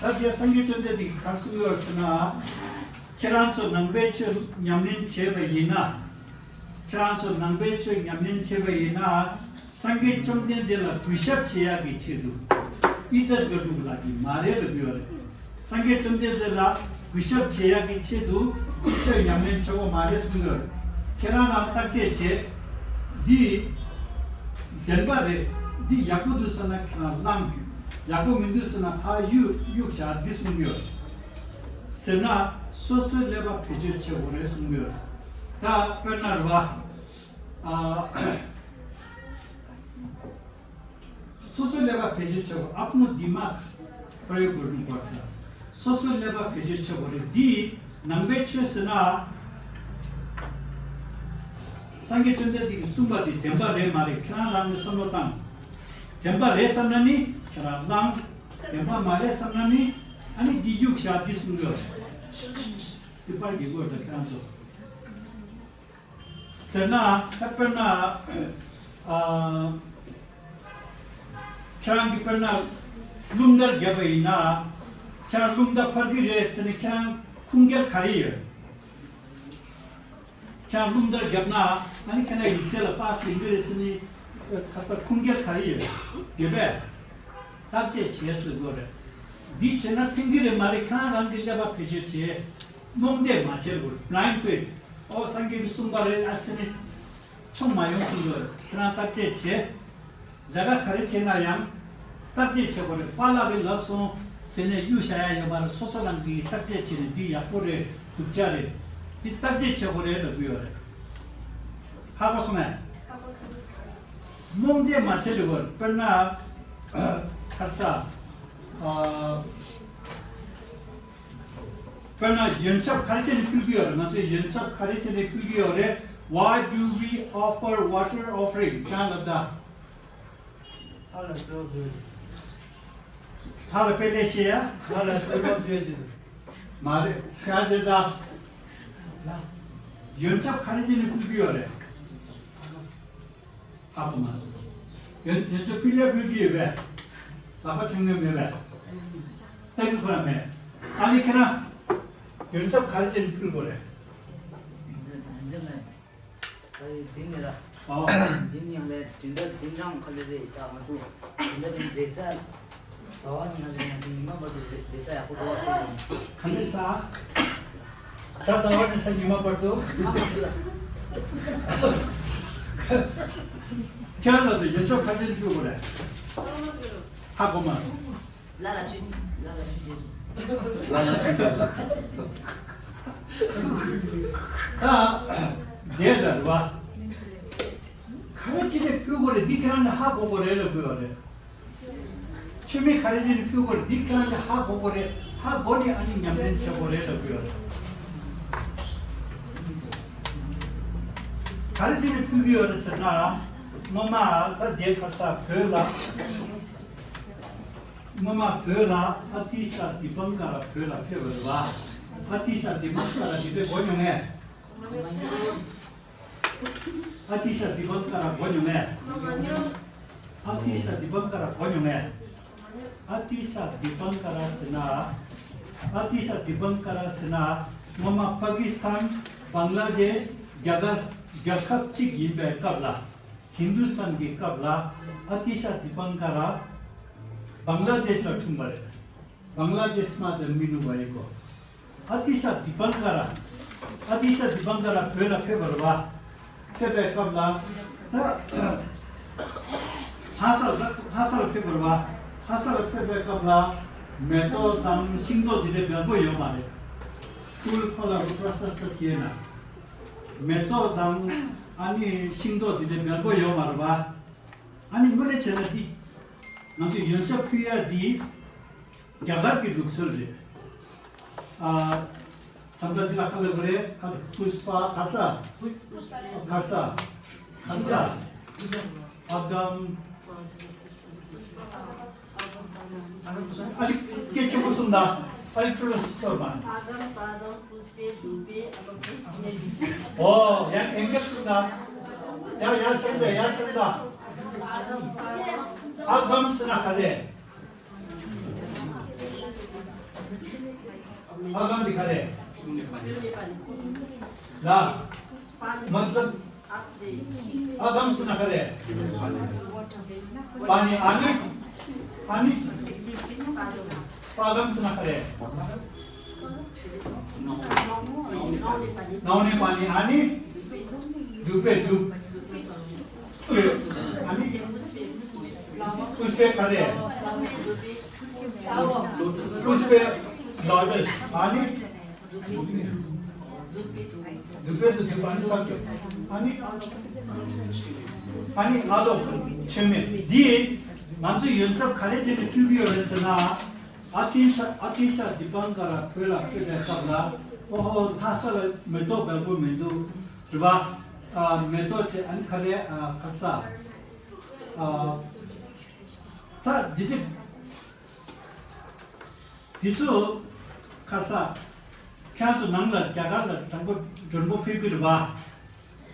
ད་དེ་སངས་རྒྱས་བཅོམ་ལྡན་འདས་ཀྱིས་ག་རེ་གསུངས་ཡོད་ཟེར་ན། ཁྱེད་རང་ཚོ་ནང་པའི་ཆོས་ཉམས་ལེན་བྱས་པ་ཡིན་ན། ཁྱེད་རང་ཚོ་ནང་པའི་ཆོས་ཉམས་ལེན་བྱས་པ་ཡིན་ན། སངས་རྒྱས་བཅོམ་ལྡན་འདས་ལ་གུས་ཞབས་བྱེད་ཡག་གི་ཆེད་དུ། ཨི་ཛད་དགོས་འདུག་ལབ་ཀྱི་མ་རེད་ལབ་ཀྱི་ཡོད་རེད། སངས་རྒྱས་བཅོམ་ལྡན་འདས་ལ་གུས་ཞབས་བྱེད་ཡག་གི་ཆེད་དུ་ཆོས་ཉམས་ལེན་བྱེད་དགོས་མ་རེད་གསུངས་ཡོད་རེད། ཁྱེད་རང་རང་བརྟག་དཔྱད་བྱེད། འདི་བདེན་པ་རེད། འདི་ཡག་པོ་འདུག་ཟེར་ན་ཁྱེད་རང་བླངས། ཡག་པོ་མི་འདུག་ཟེར་ན་ཕར་གཡུག་གཡུག་བཞག་འདི་གསུངས་ཡོད་ཟེར་ན། སོ་སོའི་ཀླད་པ་བེད་སྤྱོད་བྱེད་དགོས་རེད་གསུངས་ཡོད། ད་དཔེར་ན་རེད་བ། ཨ། སོ་སོའི་ཀླད་པ་བེད་སྤྱོད་བྱེད་དགོས། अपनो दिमाग प्रयोग गर्नुपर्छ། སོ་སོའི་ཀླད་པ་བེད་སྤྱོད་བྱེད་དགོས་རེད། འདི་ནང་པའི་ཆོས་ཟེར་ན། སངས་རྒྱས་བཅོམ་ལྡན་འདས་ཀྱིས་གསུངས་པ་འདི་བདེན་པ་རེད་མ་རེད་ཁྱེད་རང་རང་གིས་བསམ་བློ་བཏང་། བདེན་པ་རེད་བསམ་ན་ནི་ཁྱེད་རང་བླངས། བདེན་པ་མ་རེད་བསམ་ན་ནི་ཨ་ནི་འདི་གཡུག་བཞག་འདི་གསུངས་ཡོད། འདི་པར་གྱི་སྐོར་དང་ཁྱེད་རང་ཚོ། ཟེར་ན་ད་དཔེར་ན། ཨ། ཁྱེད་རང་གིས་དཔེར་ན་རླུང་རྟ་བརྒྱབ་པ་ཡིན་ན། ཁྱེད་རང་རླུང་རྟ་འཕར་གྱི་རེད་ཟེར་ནས་ཁྱེད་རང་ཁུངས་སྐྱེལ་ག་རེ་ཡོད། ཁྱེད་རང་རླུང་རྟ་བརྒྱབ་ན་ཨ་ནི་ཁྱེད་རང་ཡིག་ཚད་ལ་པཱ་སི་ཡོང་གི་རེད་ཟེར་ནས་ཁ་ས་ཁུངས་སྐྱེལ་ག་རེ་ཡོད། ཡོད་པས། བརྟག་དཔྱད་བྱེད་དགོས་རེད། འདི་བྱས་ན་ཕན་གྱི་རེད་མ་རེད་ཁྱེད་རང་རང་གི་ཀླད་པ་བེད་སྤྱོད་བྱེད། རྨོངས་དད་མ་བྱེད་དགོས། blind faith། ཨོ་སངས་རྒྱས་ཀྱིས་གསུངས་པ་རེད་ཨ་ཟེར་ནས། ཆུང་མ་ཡོང་གསུངས་ཡོད། ཁྱེད་རང་བརྟག་དཔྱད་བྱེད། ལས་ཀ་ག་རེ་བྱེད་ན་ཡང་། བརྟག་དཔྱད་བྱེད་དགོས་རེད། པཱ་ལགས་ཀྱིས་ལབ་སོང་ཟེར་ནས་གཡུག་བཞག་ཡ་ཡོད་མ་རེད། སོ་སོ་རང་གིས་བརྟག་དཔྱད་བྱས་ནས་འདི་ཡག་པོ་རེད་སྡུག་ཅག་རེད། འདི་བརྟག་དཔྱད་བྱེད་དགོས་རེད་ལབ་ཀྱི་ཡོད་རེད། ཧ་གོ་སོང་ངས། རྨོངས་དད་མ་བྱེད་དགོས་རེད། དཔེར་ན། ཁ་ས། ཨ། དཔེར་ན་ཡོན་ཆབ་ག་རེ་བྱས་ནས་ཕུལ་གྱི་ཡོད་རེད། ང་ཚོས་ཡོན་ཆབ་ག་རེ་བྱས་ནས་ཕུལ་གྱི་ཡོད་རེད། Why do we offer water offering? ཁྱེད་རང་ལབ་ད། ལྷ་ལ་སྤེལ་རེས། ལྷ་ལ་སྤེལ་རེས་བྱེད་ཡ། ལྷ་ལ་སྤེལ་བ་བྱེད་ཟེར། མ་རེད་ཤ་དེ་ད། ཡོན་ཆབ་ག་རེ་བྱས་ནས་ཕུལ་གྱི་ཡོད་རེད། ཧ་གོ་མ་སོང་། ཡོན་ཡོན་ཆབ་ཕུལ་ཡ་ཕུལ་གྱི་ཡོད་པས། ལག་པ་འཆང་མྱོང་མེད་པས། ལྟ་གི་ཁོ་རང་མེད། ཨ་ནི་ཁྱེད་རང་། ཡོན་ཆབ་ག་རེ་བྱས་ནས་ཕུལ་དགོས་རེད། འདི་ནི་ར། ཨོ། འདི་ནི་ཡང་ལས་དྲིན་ལྡན་དྲིན་ཀྲང་ཁ་ལས་རེད། ད་ང་ཚོ་དྲིན་ལྡན་དྲིན་རེད་ས། ད་བ་ནི་ང་ཚོ་ང་ཚོ་ཉི་མ་བར་དུ་རེད་ས་ཡག་པོ་འགྲོ་བ་ཐུབ་ཡོང་། ག་ནས་ས། ས་ད་བ་ནས་ས་ཉི་མ་བར་དུ། ཨ་མ་ཟིག་ལ། ཁྱོད་ལ་དུ་ཡོན་ཆབ་ཁ་ཆེན་བཅུ་དགོས་རེད། ཧ་གོ་མ། ལ་ལ་ཆུ། ལ་ལ་ཆུ་དེ། ད་དེ་ལྟར་བ། ག་རེ་ཅི་ནས་ཕུལ་དགོས་རེད། འདི་ཁྱེད་རང་ནས་ཧ་གོ་དགོས་རེད་ལ་ཕུལ་བ་རེད། ཆུ་མིག་ག་རེ་ཅི་ནས་ཕུལ་དགོས་རེད། འདི་ཁྱེད་རང་ནས་ཧ་གོ་དགོས་རེད། ཧ་གོ་ནས་ཨ་ནི་ཉམས་ལེན་བྱེད་དགོས་རེད་ལ་ཕུལ་བ་རེད། ག་རེ་ཅི་ནས་ཕུལ་གི་ཡོད་རེད་ཟེར་ན། སྔོན་མ་ད་དེ་ཁར་ས་བོད་ལ། སྔོན་མ་བོད་ལ་ཨ་ཏི་ཤ་དི་པང་ཀ་ར་བོད་ལ་ཕེབས་པ་རེད་བ། ཨ་ཏི་ཤ་དི་པང་ཀ་ར་འདི་པའི་གོ་མྱོང་ངས། ཨ་ཏི་ཤ་དི་པང་ཀ་ར་གོ་མྱོང་ངས། ཨ་ཏི་ཤ་དི་པང་ཀ་ར་གོ་མྱོང་ངས། ཨ་ཏི་ཤ་དི་པང་ཀ་ར་ཟེར་ན། ཨ་ཏི་ཤ་དི་པང་ཀ་ར་ཟེར་ན། སྔོན་མ་པ་ཀི་སི་ཐན། བང་ལ་དེཤ། རྒྱ་གར། རྒྱལ་ཁབ་གཅིག་ཡིན་པའི་སྐབས་ལ། ཧིན་དུ་སི་ཐན་གྱི་སྐབས་ལ་ཨ་ཏི་ཤ་དི་པང་ཀ་ར་བང་ལ་དེཤ་ལ་འཁྲུངས་པ་རེད། བང་ལ་དེཤ་མ་ཅན་མི་ནུ་བ་ཡི་གོ། ཨ་ཏི་ཤ་དི་པང་ཀ་ར། ཨ་ཏི་ཤ་དི་པང་ཀ་ར་བོད་ལ་ཕེབས་པ་རེད་བ། ཕེབས་པའི་སྐབས་ལ་ད་ལྷ་ས་ལ་ལྷ་ས་ལ་ཕེབས་པ་རེད་བ། ལྷ་ས་ལ་ཕེབས་པའི་སྐབས་ལ་མེ་ཏོག་དང་ཤིང་ཏོག་འདི་འདྲའི་འབེལ་པོ་ཡོད་མ་རེད། ཕུལ་ཕོ་ལ་རུ་པྲ་སཱ་སྟ་ཐི་ཡེ་ན། མེ་ཏོག་དང་ཨ་ནི་ཤིང་ཏོག་འདི་འདྲའི་འབེལ་པོ་ཡོད་མ་རེད་བ། ཨ་ནི་དངོས་གནས་བྱས་ན་འདི་ང་ཚོས་ཡོན་ཆབ་ཕུལ་ཡ་འདི་རྒྱ་གར་གྱི་ལུགས་སྲོལ་རེད། ཨ། ད་ལྟ་འདི་ལ་ཁ་ལབ་རེད། ཁ་པུཤ་པ། ཁ་ས། ཁ་ས། ཁ་ས། ཨ་གམ། ཨ་ལི་སྐད་ཆེན་པོ་གསུངས་དང་། ཨ་ལི་ཁྲོ་ལ་སོར་མ། ཨ་གམ་པ་དང་པུཤ་པེ་དུ་པེ་ཨ་གམ་པེ། ཨོ་ཡང་ཨེང་གལ་གསུངས་དང་། ཡང་ཡང་ཤེས་དང་ཡང་ཤེས་དང་། ཨ་གམ་ཟེར་ན་ག་རེ། ཨ་གམ་འདི་ག་རེ། ལ། མ་ཟད། ཨ་གམ་ཟེར་ན་ག་རེ། པ་ནི་ཨ་ནི། ཨ་ནི། པ་གམ་ཟེར་ན་ག་རེ། ནའོ་ནི་པ་ནི་ཨ་ནི། དུ་པེ་དུ། ཨ་ནི། པུཤ་པེ་ག་རེ། པུཤ་པེ་ལོ་ཊས། ཨ་ནི། དུ་པེ་དུ་དུ་པ་ནི་ས་ཀེ། ཨ་ནི། ཨ་ནི་ང་ལོ་ཆེན་མེ་འདི། ང་ཚོ་ཡོན་ཆབ་ག་རེ་བྱས་ནས་ཕུལ་གྱི་ཡོད་རེད་ཟེར་ན། ཨ་ཏི་ཤ་ཨ་ཏི་ཤ་དི་པང་ཀ་ར་བོད་ལ་ཕེབས་པའི་སྐབས་ལ། ཨོ་ཧོ། ལྷ་ས་ལ་མེ་ཏོག་འབེལ་པོ་མི་འདུག་རེད་བ། ཨ་མེ་ཏོག་ཅེ་ཨ་ནི་ག་རེ། ཨ་ཁ་ས། ཨ་ད་འདི་འདྲ། དེ་ཚོ་ཁ་ས། ཁྱེད་ཚོ་ནང་ལ་རྒྱ་གར་ལ་དང་པོ་མགྲོན་པོ་ཕེབས་ཀྱི་རེད་བ།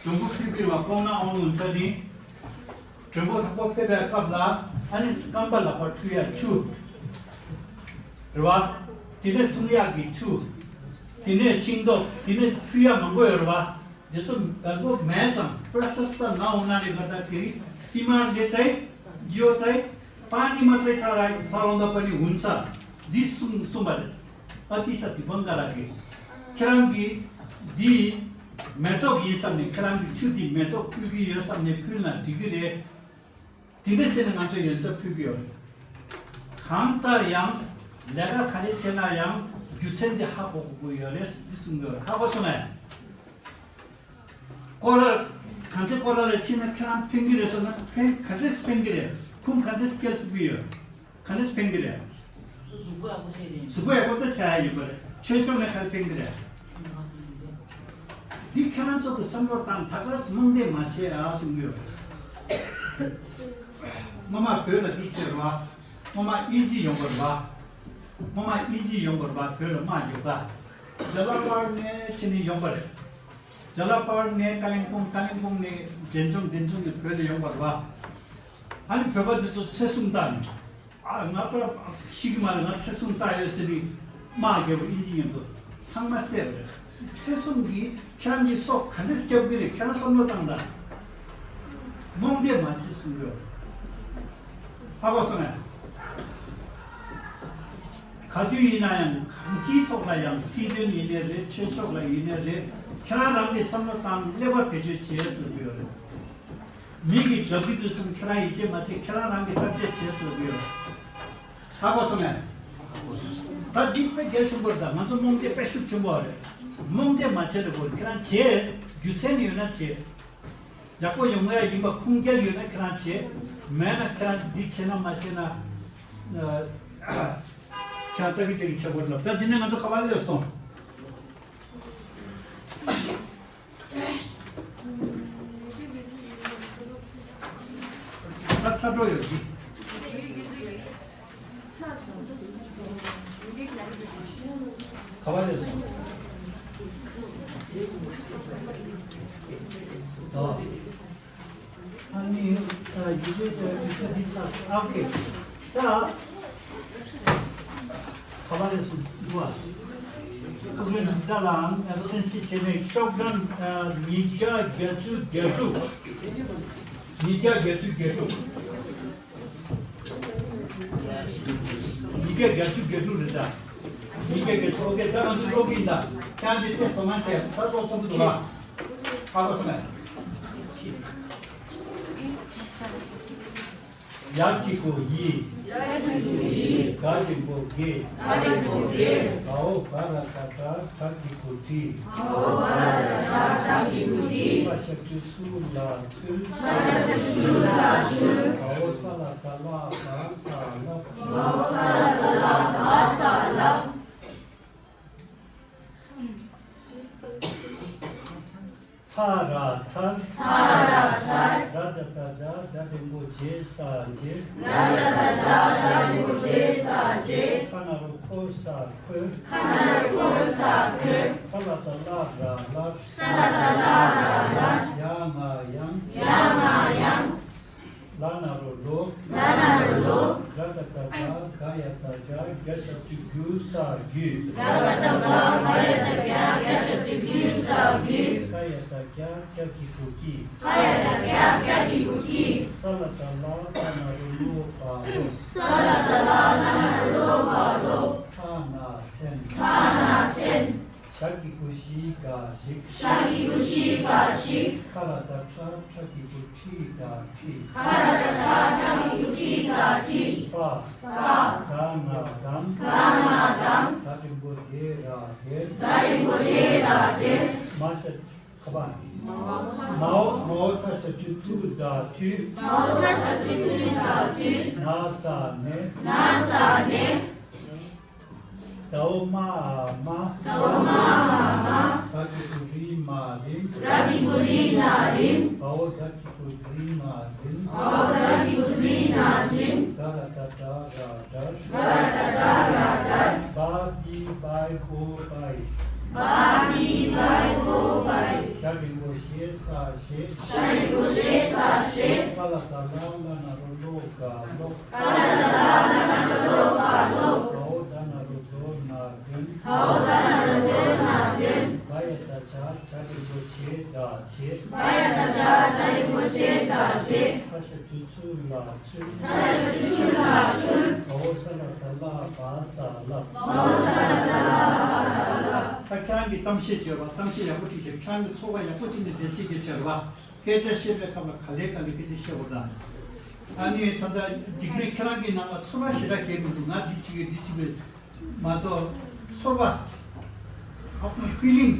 མགྲོན་པོ་ཕེབས་ཀྱི་རེད་བ། ཀོང་ན་ཨོང་ལུང་ཚ་ནི། མགྲོན་པོ་དང་པོ་ཕེབས་པའི་སྐབས་ལ་ཨ་ནི་རྐང་པ་ལག་པ་འཁྲུ་ཡ་ཆུ། རེད་བ། དེ་ནས་འཐུང་ཡག་གི་ཆུ། དེ་ནས་ཤིང་ཏོག་དེ་ནས་ཕུལ་ཡ་མང་པོ་ཡོད་རེད་བ། འདི་ཚོ་འབེལ་པོ་མེད་ཙང་པྲ་ཤ་སྟ་ན་འོ་ན་ནི་ག་ད་དེ་རིང་ཏི་མར་ལེ་ཙའི་ཡོ་ཙའི་པ་ནི་མ་ཏྲེ་ཆ་ར་ས་རོང་ད་པ་ནི་འུན་ཚ་འདི་གསུང་གསུངས་པ་རེད། ཨ་ཏི་ཤ་དི་པང་ཀ་ར་གི་ཁྱེད་རང་གི་འདི་མེ་ཏོག་ཡིན་བསམ་ནས། ཁྱེད་རང་གི་ཆུ་འདི་མེ་ཏོག་ཕུལ་གི་ཡོད་བསམ་ནས་ཕུལ་ན་འགྲིག་གི་རེད། དེ་འདྲ་བྱས་ནས་ང་ཚོས་ཡོན་ཆབ་ཕུལ་གྱི་ཡོད་རེད། གང་ལྟར་ཡང་ལས་ཀ་ག་རེ་བྱས་ན་ཡང་རྒྱུ་མཚན་དེ་ཧ་གོ་དགོས་ཀྱི་ཡོད་རེད་ཟེར་གསུང་གི་ཡོད་རེད། ཧ་གོ་སོང་ངས། སྐོར་ར་གང་ཅི་སྐོར་ར་ལ་ཕྱིན་ན་ཁྱེད་རང་ཕན་གྱི་རེད་ཟེར་ན། ཕན་ག་འདྲས་ཕན་གྱི་རེད། ཁུངས་ག་འདྲས་སྐྱེལ་ཐུབ་ཀྱི་ཡོད། ག་འདྲས་ཕན་གྱི་རེད། གཟུགས་པོ་ཡག་པོ་བྱས་རེད། གཟུགས་པོ་ཡག་པོ་ད་བྱ་ཡ་ཡོད་པ་རེད། ཆོས་ཕྱོགས་ནས་ག་རེ་ཕན་གྱི་རེད། འདི་ཁྱེད་རང་ཚོ་གི་བསམ་བློ་བཏང་། ད་ག་སེ་རྨོངས་དད་མ་བྱེད་ཨ་གསུང་གི་ཡོད། སྔོན་མ་བོད་ལ་འདི་བྱས་རེད་བ། སྔོན་མ་དབྱིན་ཇི་ཡོང་བ་རེད་བ། སྔོན་མ་དབྱིན་ཇི་ཡོང་བ་རེད་བ། བོད་ལ་དམག་རྒྱག་ག་ཇ་ལ་པར་ནས་ཕྱིན་ནས་ཡོང་བ་རེད། ཇ་ལ་པར་ནས་ཀ་ལིང་པོང་། ཀ་ལིང་པོང་ནས་འབྲས་ལྗོངས། འབྲས་ལྗོངས་ནས་བོད་ལ་ཡོང་བ་རེད་བ། ཨ་ནི་བོད་པ་འདི་ཚོ་ཚེ་སྲུང་བཏང་ནས། ཨ་ང་ད་ཤི་གི་མ་རེད། ང་ཚེ་སྲུང་བཏང་ཡོད་ཟེར་ནས་དམག་རྒྱབ་པ། དབྱིན་ཇི་མཉམ་དུ་ཚང་མ་བསད་པ་རེད། ཚེ་གསུམ་གྱི་ཁྱེད་རང་གི་སྲོག་ག་འདྲས་སྐྱོབ་ཀྱི་རེད། ཁྱེད་རང་བསམ་བློ་བཏང་དང་། རྨོངས་དད་མ་བྱེད་གསུང་གི་ཡོད། ཧ་གོ་སོང་ངས། ག་དུས་ཡིན་ན་ཡང་གང་ཅིའི་ཐོག་ལ་ཡང་སྲིད་དོན་ཡིན་ནའི་རེད། ཆོས་ཕྱོགས་ལ་ཡིན་ནའི་རེད། ཁྱེད་རང་རང་གི་བསམ་བློ་བཏང་། ཀླད་པ་བེད་སྤྱོད་བྱེད་ཟེར་གྱི་ཡོད་རེད། མི་གིས་རྒྱབ་ཀྱི་འདུག་བསམ་ཁྱེད་རང་ཡིད་ཆེས་མ་བྱེད། ཁྱེད་རང་རང་གི་བརྟག་དཔྱད་བྱེད་ཟེར་གྱི་ཡོད་རེད། ཧ་གོ་སོང་ངས། ད་འདི་དཔེ་གལ་ཆེན་པོ་རེད། ད་ང་ཚོ་རྨོངས་དད་དཔེ་ཤུགས་ཆེན་པོ་རེད། རྨོངས་དད་མ་བྱེད་ལ་གོ། ཁྱེད་རང་བྱེད། རྒྱུ་མཚན་ཡོད་ན་བྱེད། ཡག་པོ་ཡོང་ཡ་ཡིན་པ་ཁུངས་སྐྱེལ་ཡོད་ན་ཁྱེད་རང་བྱེད། མེད་ན་ཁྱེད་རང་འདི་བྱེད་ན་མ་བྱེད་ན། ཨ། ཁྱེད་རང་ཙག་གི་ཙག་གི་བྱེད་དགོས་ལབ། ད་དེ་ནས་ང་ཚོ་ག་པར་སླེབས་སོང་། ད་ཚར་འགྲོ་ཡོད་ཀྱི། ག་པར་སླེབས་སོང་། ཨ། ཨ་ནི། ཨ། ཡི་གེ་དེ་ཚོ་འདི་ཚར། ཨ། ཨོ་ཁེ། ད་ག་པར་སླེབས་སོང་། འདུག་བ། ཨ་ནི་འདི་དག་ལའང་མཚན་གཞི་བྱས་ནས་ཤོག་གྲངས། ཨ། ཉིས་བརྒྱ་བརྒྱད་ཅུ་གྱ་དྲུག་ཉིས་བརྒྱ་བརྒྱད་ཅུ་གྱ་དྲུག་ཉིས་བརྒྱ་བརྒྱད་ཅུ་གྱ་དྲུག་རེད་ད། ཉིས་བརྒྱ་བརྒྱད་ཅུ། ཨོ་ཁེ། ད་ང་ཚོ་ཀློག་གི་ཡིན་ད། ཁྱེད་རང་དེ་ཏོག་ཙམ་ངོ་མ་བྱས། ད་ཀློག་ཐུབ་ཀྱི་འདུག་ག། ཧ་གོ་སོང་ངས། ཡ་གི་གུ་ཡི། ཡ་གི་གུ་ཡི། ག་འགྲེང་བུ་གེ། ག་འགྲེང་བུ་གེ། ག་འོག་ག་ར་ག་གྲ། གྲ་གི་གུ་གྲི། ག་འོག་ག་ར་ག་གྲ། གྲ་གི་གུ་གྲི། ཚ་ཞབས་ཀྱུ་ཚུ། ལ་ཚུལ། ཚ་ཞབས་ཀྱུ་ཚུ། ལ་ཚུལ། ག་འོག་ས་ལ་ད་ལ་བ་ས་ལབ། ག་འོག་ས་ལ་ད་ལ་བ་ས་ལབ། ཚ་ར་ཚར། ཚ་ར་ཚར། ར་ཇ་ད་རྗ། རྗ་འགྲེང་བུ་རྗེ་ས་རྗེར། ར་ཇ་ད་རྗ། རྗ་འགྲེང་བུ་རྗེ་ས་རྗེར། ཁ་ན་རོ་ཁོ་ས་ཁོལ། ཁ་ན་རོ་ཁོ་ས་ཁོལ། ས་ལ་ད་ལ་ར་ལར། ས་ལ་ད་ལ་ར་ལར། ཡ་ང་ཡང་། ཡ་ང་ཡང་། ལ་ན་རོ་ལོ། ལ་ན་རོ་ལོ། ར་ག་ད་ག། ག་ཡ་ད་གྱ། གྱ་ཞབས་ཀྱུ་གྱུ་ས་གྱུས། ར་ག་ད་ག། ག་ཡ་ད་གྱ། གྱ་ཞབས་ཀྱུ་གྱུ་ས་གྱུས། ཀ་ཡ་ད་ཀྱ། ཀྱ་གི་གུ་ཀྱི། ཀ་ཡ་ད་ཀྱ། ཀྱ་གི་གུ་ཀྱི། ས་ལ་ད་ལ། ལ་ན་རོ་ལོ་བ་ལོ། ས་ལ་ད་ལ། ལ་ན་རོ་ལོ་བ་ལོ། ཚ་ན་ཚན། ཚ་ན་ཚན། ཞ་གི་གུ་ཞི་ག་ཞིག། ཞ་གི་གུ་ཞི་ག་ཞིག། ཁ་ར་ད་ཁྲ། ཁྲ་གི་གུ་ཁྲི་ད་ཁྲིད། ཁ་ར་ད་ཁྲ། ཁྲ་གི་གུ་ཁྲི་ད་ཁྲིད། པ། པ། ད་ང་དང་། ད་ང་དང་། ད་འགྲེང་བུ་དེ་ར་དེར། ད་འགྲེང་བུ་དེ་ར་དེར། མ་ཤ། ཁ་པ། མའོ། མའོ་ཐ་ཞབས་ཀྱུ་ཐུ་ད་ཐུད། མའོ་ཐ་ཞབས་ཀྱུ་ཐུ་ད་ཐུད། ན་ས་ནས། ན་ས་ནས། ད་འོག་མ་འ་མ། ད་འོག་མ་འ་མ། ར་གི་གུ་རི་མ་རིམ། ར་གི་གུ་རི་མ་རིམ། བ་འོག་ཛ་གི་གུ་ཛི་མ་ཛིན། བ་འོག་ཛ་གི་གུ་ཛི་མ་ཛིན། ད་ར་ད་ད་ར་དར། ད་ར་ད་ད་ར་དར། བ་བི་བའི་བོ་བའི། བ་བི་བའི་བོ་བའི། ཞ་འགྲེང་བུ་ཞེ་ས་ཞེས། ཞ་འགྲེང་བུ་ཞེ་ས་ཞེས། ཀ་ལ་ད་ལ། ལ་ན་རོ་ལོ་ག་ལོག། ཀ་ལ་ད་ལ། ལ་ན་རོ་ལོ་ག་ལོག། ག་འོག་ད་ན་རོ་དོ་ན་དོན། ག་འོག་ད་ན་རོ་དོ་ན་དོན། བ་ཡ་ད་བྱ། བྱ་འགྲེང་བུ་བྱེ་ད་བྱེད། བ་ཡ་ད་བྱ། བྱ་འགྲེང་བུ་བྱེ་ད་བྱེད། ཚ་ཞབས་ཀྱུ་ཚུ་ལ་ཚུལ། ཚ་ཞབས་ཀྱུ་ཚུ་ལ་ཚུལ། བ་འོག་ས་ལ་ད་ལ་བ་ས་ལབ། བ་འོག་ས་ལ་ད་ལ་བ་ས་ལབ། ད་ཁྱེད་རང་གིས་གཏམ་བཤད་བྱོས་པ། གཏམ་བཤད་ཡག་པོ་ཅིག་བྱོས། ཁྱེད་རང་གིས་ཚོར་བ་ཡག་པོ་ཅིག་ནས་འགྲེལ་བཤད་རྒྱབ་བྱོས་རེད་བ། སྐད་ཆ་བཤད་པའི་སྐབས་ལ་ག་ལེ་ག་ལེ་སྐད་ཆ་བཤད་དགོས་དང་། ཨ་ནི་ད་ལྟ་འཇིགས་མེད་ཁྱེད་རང་གི་ནང་ལ་ཚོར་བ་ཞེ་དྲག་གང་ཡང་མི་འདུག་ང་འདི་བྱེད་ཀྱི་འདི་བྱེད་ཀྱི་མ་གཏོགས་ཚོར་བ། ཨ་ཁུ་ཕི་ལིང་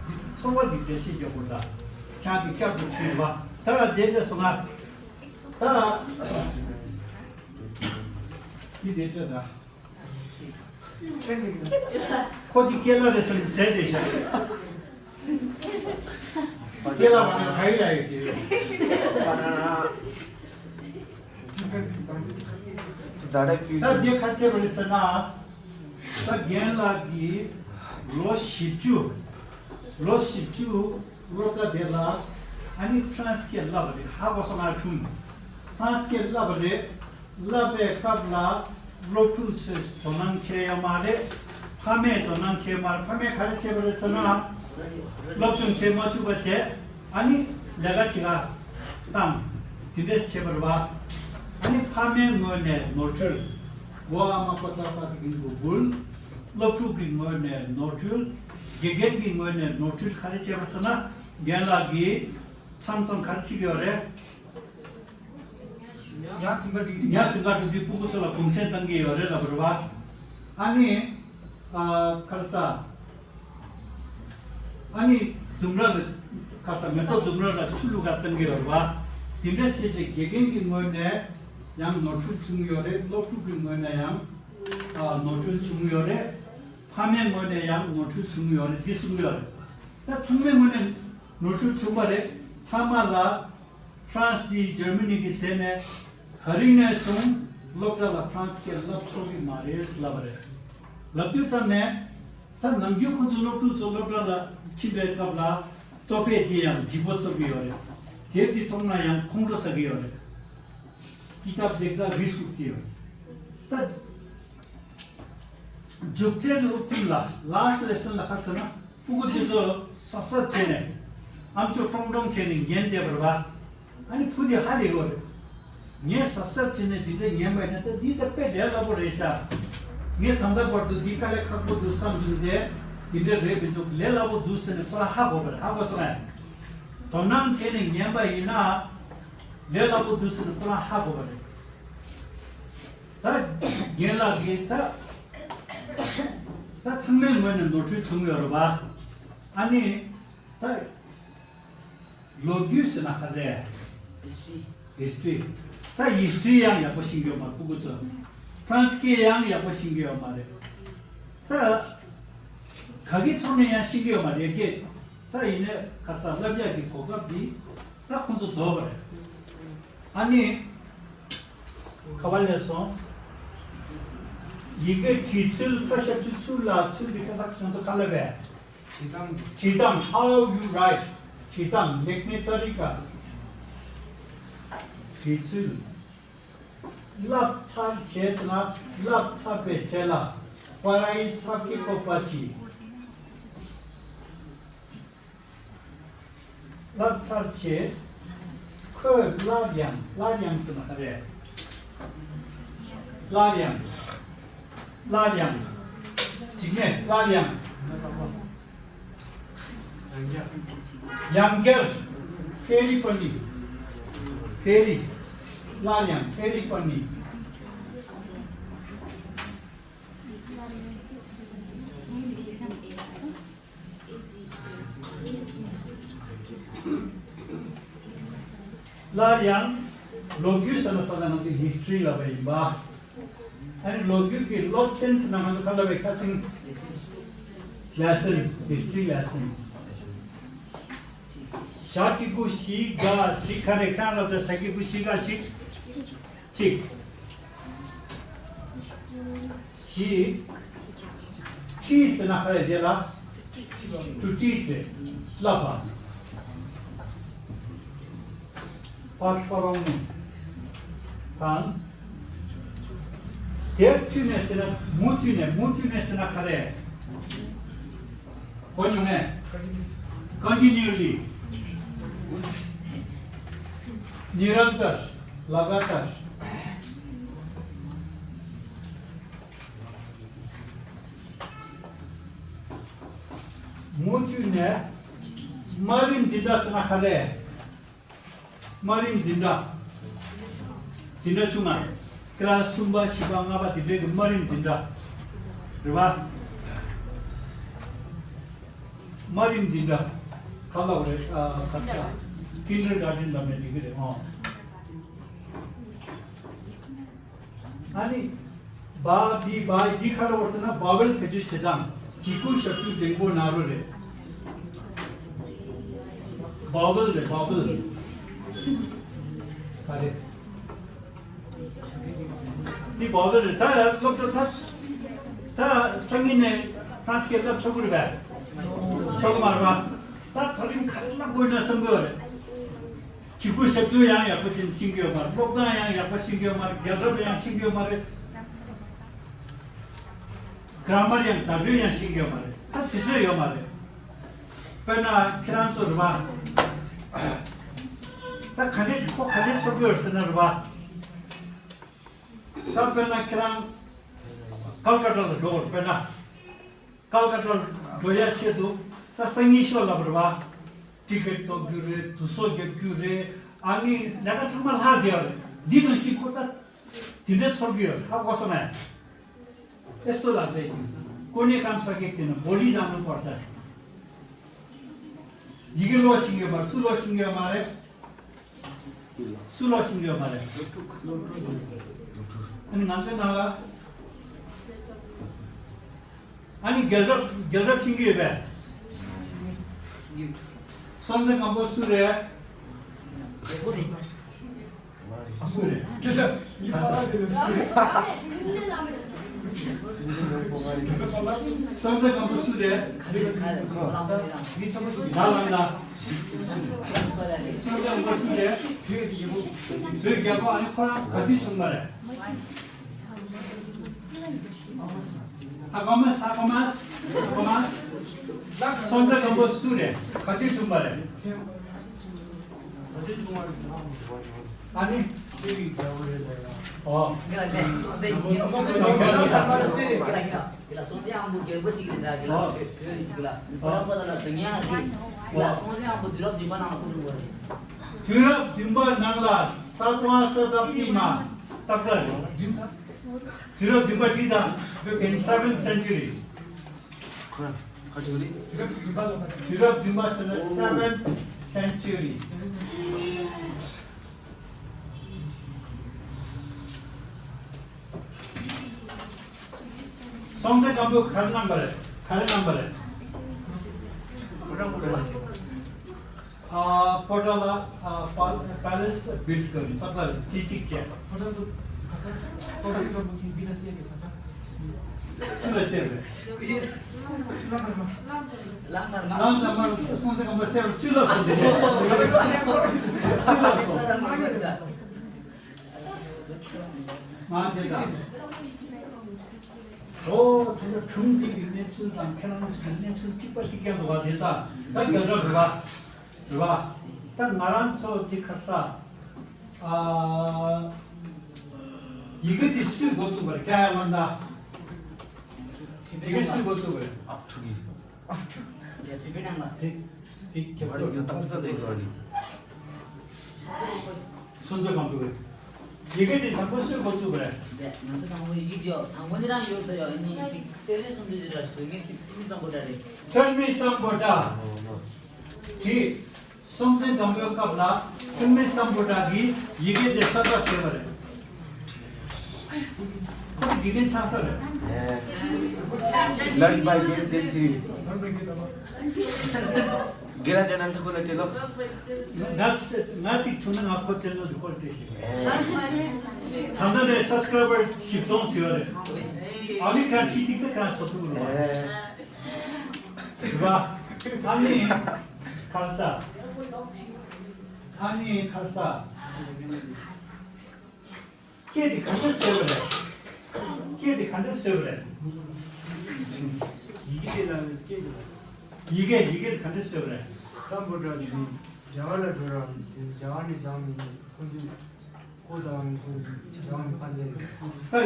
འདི་ཚོར་བ་འདི་འགྲེལ་བཤད་རྒྱག་དགོས་དང་། ཁྱེད་རང་གི་བསྐྱར་དུ་ཁྲིད་པ་ད་ལ་དེ་འདྲ་སོང་ང་། ད་འདི་དེ་འདྲ་དང་། ཁོ་འདི་སྐེ་ལ་རེད་ཟེར་ནས་ཟས་བསྡད་ཤག་སྐེ་ལ་མ་ནས་ག་ཡི་ལ་ཡོད་དེ། ད་ལྟ་འདི་ག་རེ་བྱས་པ་རེད་ཟེར་ན། ད་རྒན་ལགས་ཀྱིས་ལོ་བཞི་བཅུ། ལོ་བཞི་བཅུ་སློབ་གྲྭ་དེ་ལ་ཨ་ནི་ཕ་རན་སི་སྐད་བསླབས་པ་རེད། ཧ་གོ་སོང་ང་། ཁྲུང་། ཕ་རན་སི་སྐད་བསླབས་པ་རེད། བསླབ་པའི་སྐབས་ལ་སློབ་ཕྲུག་ཚོས་དོ་སྣང་བྱས་ཡོད་མ་རེད། ཕ་ ཕ་མས་དོ་སྣང་བྱས་མ་རེད། ཕ་མས་ག་རེ་བྱས་པ་རེད་ཟེར་ན། སློབ་སྦྱོང་བྱེད་མ་བཅུག་པ་བྱས། ཨ་ནི་ལས་ཀ་བྱེད་ག་བཏང་། དེ་འདྲས་བྱས་པ་རེད་བ། ཨ་ནི་ཕ་མའི་ངོས་ནས་ནོར་འཁྲུལ། འགོ་ཨ་མ་ཀོ་ཏ་པ་གི་གུ་གུལ། སློབ་ཕྲུག་གི་ངོས་ནས་ནོར་འཁྲུལ། དགེ་རྒན་གྱི་ངོས་ནས་ནོར་འཁྲུལ་ག་རེ་བྱས་པ་ཟེར་ན། རྒན་ལགས་ཀྱིས་མཚམས་མཚམས་ག་རེ་བྱེད་ཀྱི་ཡོད་རེད། ཉ་ཟིང་ག་འགྲིག་ཉ་ཟིང་ག་འགྲིག་དུས་སྤུ་གུ་ཚོ་ལ་གུང་སེང་བཏང་གི་ཡོད་རེད་ལབ་པ་རེད་བ། ཨ་ནི། ཨ་ཁར་ས། ཨ་ནི་ལྡུམ་ར་ལ། ཁར་ས་མེ་ཏོག་ལྡུམ་ར་ལ་ཆུ་བླུག་ག་བཏང་གི་ཡོད་རེད་བ། དེ་འདྲ་བྱས་བྱས་དགེ་རྒན་གྱི་ངོས་ནས་ཡང་ནོར་འཁྲུལ་བྱུང་ཡོད་རེད། སློབ་ཕྲུག་གི་ངོས་ནས་ཡང་ཨ་ནོར་འཁྲུལ་བྱུང་ཡོད་རེད། ཕ་མའི་ངོས་ནས་ཡང་ནོར་འཁྲུལ་བྱུང་ཡོད་རེད། འདི་གསུངས་ཡོད་རེད། ད་ཚང་མའི་ངོས་ནས་ནོར་འཁྲུལ་བྱུང་བ་རེད། མཐའ་མ་ལ། ཧྥ་རན་སི་དེ་འཇར་མ་ནི་གི་ཟེར་ནས། ད་རིང་ནས་བཟུང་སློབ་གྲྭ་ལ་ཧྥ་རན་སི་སྐད་བསླབ་ཆོག་གི་མ་རེད་ལབ་པ་རེད། ལབ་དུས་ཙམ་ནས། ད་ནམ་རྒྱུན་ཁོང་ཚོ་སློབ་ཕྲུག་ཚོ་སློབ་གྲྭ་ལ་ཕྱིན་པའི་སྐབས་ལ། ལྟོ་ཕད་དེ་ཡང་ལྗིད་པོ་ཚོར་གི་ཡོད་རེད། དེབ་དེ་མཐོང་ན་ཡང་ཁོང་ཁྲོ་ཟ་གི་ཡོད་རེད། ཀི་ཏབ་ལེགས་དགའ་རིས་ཀུག་དེ་ཡོད་རེད། ད། མཇུག་མཐའི་སློབ་ཁྲིད་ལ། ལཱ་སི་ཊི་ལེ་སན་ལ་ག་རེ་ཟེར་ན། སྤུ་གུ་དེ་ཚོ་གཟབ་གཟབ་བྱས་ནས། ཨམ་ཅོག་ཀྲོང་ཀྲོང་བྱས་ནས་ཉན་བསྡད་པ་རེད་བ། ཨ་ནི་བུ་དེ་ཧ་ལས་ཡོད་རེད། ངས་གཟབ་གཟབ་བྱས་ནས་དེ་འདྲ་ཉན་པ་ཡིན་ན། ད་འདི་ད་དཔེ་ལས་སླ་པོ་རེད་ཤག་ངས་ད་ལྟ་བར་དུ་འདི་དཀའ་ལས་ཁག་པོ་འདུག་བསམ་བྱུང་སྟེ། དེ་འདྲ་རེད་མི་འདུག་ལས་སླ་པོ་འདུག་ཟེར་ནས་ཁོ་རང་ཧ་གོ་བ་རེད། ཧ་གོ་སོང་ངས། དོ་སྣང་བྱས་ནས་ཉན་པ་ཡིན་ན། ལས་སླ་པོ་འདུག་ཟེར་ནས་ཁོ་རང་ཧ་གོ་བ་རེད། ད་རྒན་ལགས་ཀྱིས་ད། ད་ཚང་མའི་ངོས་ནས་ནོར་འཁྲུལ་བྱུང་ཡོད་རེད་བ། ཨ་ནི། ད། ལོ་རྒྱུས་ཟེར་ན་ག་རེ། History། History། ད་History་ཡང་ཡག་པོ་ཤེས་ཀྱི་ཡོད་མ་རེད་སྤུ་གུ་ཚོ། France་སྐད་ཡང་ཡག་པོ་ཤེས་ཀྱི་ཡོད་མ་རེད། ད། ག་གི་ཐོག་ནས་ཡང་ཤེས་ཀྱི་ཡོད་མ་རེད་སྐད། ད་ཡིན་ནའི་ཁ་སང་བསླབ་ཡག་གི་གོ་སྐབས་འདི་ད་ཁོང་ཚོ་རྫོགས་པ་རེད། ཨ་ནི། ག་པར་སླེབས་སོང་། ཡི་གེ་བྲིས་ཚུལ། ཚ་ཞབས་ཀྱུ་ཚུལ་ལ་ཚུལ་འདི་ཁ་སང་ཁྱོད་ཚོ་ག་ལབ་པས། བྲིས་སྟངས། བྲིས་སྟངས། How you write། བྲིས་སྟངས། लिखने तरीका། བྲིས་ཚུལ། བསླབ་ཚར་བྱས་ཟེར་ན། བསླབ་ཚར་བའི་རྗེས་ལ། पढ़ाई सकेको पछि། བསླབ་ཚར་རྗེས། ཁོས་སླར་ཡང་། སླར་ཡང་ཟེར་ན་ག་རེ། སླར་ཡང་། སླར་ཡང་། འཇིགས་མེད། སླར་ཡང་། ཡང་བསྐྱར། फेरि पनि། फेरि། སླར་ཡང་། फेरि पनि། སླར་ཡང་། ལོ་རྒྱུས་ཟེར་ན་ད་ལྟ་ང་ཚོས་ཧི་སི་ཊོ་རི་ལབ་པ་ཡིན་པ། ཨ་ནི་ལོ་རྒྱུས་ཀྱི་སློབ་ཚན་ཟེར་ན་ང་ཚོ་ག་ལབ་པའི་ཁ་སང་། ལེ་སན། ཧི་སི་ཊོ་རི་ལེ་སན། ཞ་གི་གུ་ཞི་ག་ཞི། ག་རེ་ཁྱེད་རང་ལབ་དང་། ཞ་གི་གུ་ཞི་ག་ཞི། གཅིག། བཞི། ཁྲི་ཟེར་ན་ག་རེ་དེ་ལ། ཀྲུ་ཀྲི་ཟེར། བསླབ་པ། པར་པ་རོང་ནི་དང་། དེར་མཐུད་ནས་ཟེར་ན། མུ་མཐུད་ནས། མུ་མཐུད་ནས་ཟེར་ན་ག་རེ། གོ་མྱོང་ངས། Continuously། निरंतर། लगातार། མུ་མཐུད་ནས། དམའ་རིམ་འཛིན་གྲྭ་ཟེར་ན་ག་རེ། དམའ་རིམ་འཛིན་གྲྭ། འཛིན་གྲྭ་ཆུང་ང་། ཀི་ལ་སི་གསུམ་པ་བཞི་པ་ལྔ་པ་དེ་འདྲའི་གི་དམའ་རིམ་འཛིན་གྲྭ། རེད་པ། དམའ་རིམ་འཛིན་གྲྭ། ག་ལབ་རེད། ཨ་ག་ས། ཀིན་ཌར་གྷར་ཌེན་ལབ་ནས་འགྲིག་གི་རེད། ཨོ། ཨ་ནི། བ་བི་བའི་འདི་ག་རེ་ཟེར་ན། བ་ཝེལ་བེད་སྤྱོད་བྱེད་སྟངས། གི་གུ་ཞབས་ཀྱུ་འགྲེང་པོ་ན་རོ་རེད། བ་ཝེལ་རེད། བ་ཝེལ། ག་རེ། འདི་བ་ཝེལ་རེད། ད་སློབ་གྲྭ་ད། ད་སང་ཉིན་ནས་ཧྥ་རན་སི་སྐད་བསླབ་ཆོག་གི་རེད་པས། ཆོག་གི་མ་རེད་པ། ད་ད་རིང་ག་རེ་བསླབ་དགོས་ན་བསམ་གི་ཡོད་རེད། གི་གུ་ཞབས་ཀྱུ་ཡང་ཡག་པོ་ཅིག་ཤེས་ཀྱི་ཡོད་མ་རེད། སློབ་སྟངས་ཡང་ཡག་པོ་ཤེས་ཀྱི་ཡོད་མ་རེད། རྒྱལ་རབས་ཡང་ཤེས་ཀྱི་ཡོད་མ་རེད། གྲ་མར་ཡང་བརྡ་སྤྲོད་ཡང་ཤེས་ཀྱི་ཡོད་མ་རེད། ད་དུས་ཚོད་ཡོད་མ་རེད། དཔེར་ན་ཁྱེད་རང་ཚོ་རེད་པ། ད་ག་འདྲས་ཀྱི་ཁོ་ག་འདྲས་ཚོར་གི་ཡོད་ཟེར་ན་རེད་པ། ད་དཔེར་ན་ཁྱེད་རང་ཀལ་ཀ་ཏ་ལ་འགྲོ་བར་དཔེར་ན། ཀལ་ཀ་ཏ་ལ་འགྲོ་ཡ་ཆེད་དུ་ད་སང་ཉིན་ཤོག་ལབ་རེད་པ། ཊི་ཀེ་ཊི་གཏོང་རྒྱུ་རེད། དུས་ཚོད་རྒྱབ་རྒྱུ་རེད། ཨ་ནི་ལས་ཀ་ཚང་མ་ལྷག་བསྡད་ཡོད་རེད། འདི་ནང་བཞིན་ཁོ་ད་དེ་འདྲས་ཚོར་གི་ཡོད་རེད། ཧ་གོ་སོང་ངས། ཨེ་སྟོད་ལ་བསྡད་ཀྱི་ཀོ་ནེ་ཀམ་ས་ཀེ་དེ་ན་བོ་ལི་ཟ་ནུ་པར་ས། ཡི་གེ་ཀློག་ཤེས་ཀྱི་ཡོད་མ་རེད། སུ་ཀློག་ཤེས་ཀྱི་ཡོད་མ་རེད། སུ་ཀློག་ཤེས་ཀྱི་ཡོད་མ་རེད། ཨ་ནི་ང་ཚོའི་ནང་ལ། ཨ་ནི་རྒྱལ་རབས་རྒྱལ་རབས་ཤེས་ཀྱི་ཡོད་པས། སྲོང་བཙན་སྒམ་པོ་སུ་རེད། སུ་རེད། སྲོང་བཙན་སྒམ་པོ་སུ་རེད། ཟ་ལང་ད། སྲོང་བཙན་སྒམ་པོ་སུ་རེད། བོད་རྒྱལ་པོ། ཨ་ནི་ཁོ་རང་ག་དུས་བྱུང་བ་རེད། ཨ་གོ་མ་ས་གོ་མ་ས་གོ་མ་ས། སྲོང་བཙན་སྒམ་པོ་སུ་རེད། ག་དུས་བྱུང་བ་རེད། ག་དུས་བྱུང་བ་རེད། ཨ་ནི། ཨོ། དུས་རབས་བདུན་པ་ནང་ལ་སྐུ་འཁྲུངས་པ་རེད། དུས་རབས་བདུན་པ་ནང་ལ་ས་ཀོང་ས་ཏ་པི་མ་ཏག་ཏག་རེད། དུས་རབས་བདུན་པ་བྲིས་དང་། in seventh century། དུས་རབས་བདུན་པ་ཟེར་ན་seventh century། སྲོང་བཙན་སྒམ་པོས་ག་རེ་གནང་པ་རེད། ག་རེ་གནང་པ་རེད། ཨ། པོ་ཏ་ལ། ཨ། པ་palace build དགོས་ནི་ད་ལྟ་ཅི་གཅིག་བྱས། སུ་ལ་གསལ་རེད། ལམ་དང་མ་སྲོང་བཙན་སྒམ་པོ་གསལ་བ་སུས་ལབ་སོང་། དེ་ནས་སུས་ལབ་སོང་། ང་དེ་དང་། ཨོ། དེ་ལ་གཞུང་འདི་གི་གནས་ཚུལ་དང་ཁྱེད་རང་ཚོའི་གནས་ཚུལ་གཅིག་པ་གཅིག་རྐྱང་འདུག་བ། དེ་དག་ད་རྒྱལ་རབས་རེད་བ། རེད་བ། ད་ང་རང་ཚོ་དེ་ཁ་ས། ཨ། ཡི་གེ་དེ་སུས་འགོ་བཙུགས་པ་རེད། ཀ་ཡ་ལན་ད། ཡི་གེ་སུས་འགོ་བཙུགས་པ་རེད། ཨབ་ཕྲུག་གིས། དེ་དེ་ཁྱེད་མ་རེད། ཡོད་ཏག་ཏག་ལས་འགྲོ་ནི། སྲོང་བཙན་སྒམ་པོ་གི་ཡི་གེ་དེ་དང་པོ་སུས་འགོ་བཙུགས་པ་རེད། ང་ཚོ་དང་པོ་ཡི་གེ་དེ་དང་པོ་ནི་རང་ཡོད་ད་ཡོད་ནི་གསེར་རི་སུམ་ཅུ་དེ་ར་སོ་ངས་ཐོན་མི་སམ་བྷོ་ཊ་རེད། ཐོན་མི་སམ་བྷོ་ཊ། དེ་སྲོང་བཙན་སྒམ་པོའི་སྐབས་ལ་ཐོན་མི་སམ་བྷོ་ཊ་གིས་ཡི་གེ་དེ་གསར་པ་བཟོས་པ་རེད། ཁོ་དགེ་རྒན་ཆགས་ས་རེད། Learn by doing དེ་ཚིག་དགེ་ལགས་ཅན་ནན་ཐུ་ཁོ་ལ་དྲི་ལོ། ང་ང་གཅིག་བྱུང་ན་ང་ཁོ་ཅན་ནན་ཐུ་ཁོ་ལ་དྲི་ཞིག་ད་ལྟ་ནས་སབ་སི་ཀ་རའི་བར་བཞི་སྟོང་ཟིན་ཡོད་རེད། ཨ་མི་ཁ་ཁྲི་གཅིག་ད་ཁ་སོ་ཐུག་རུ་བ། རེད་བ། ཨ་ནི་ཁ་ས། ཨ་ནི་ཁ་ས། སྐད་དེ་ག་འདྲ་བཟོས་པ་རེད། སྐད་དེ་ག་འདྲ་བཟོས་པ་རེད། ཡི་གེ་དེ་ལ་སྐད་དེ་ལ། ཡི་གེ་ཡི་གེ་དེ་ག་འདྲ་བཟོས་པ་རེད། སམ་བྷོ་ཊ་ནི་རྒྱ་གར་ལ་འགྲོ་ར། རྒྱ་གར་ནས་སྦྱངས་ནས་ཁོང་ཚོས་ཁོ་དང་ཁོ་སྦྱངས་ནས་ཕ་ལས། ད་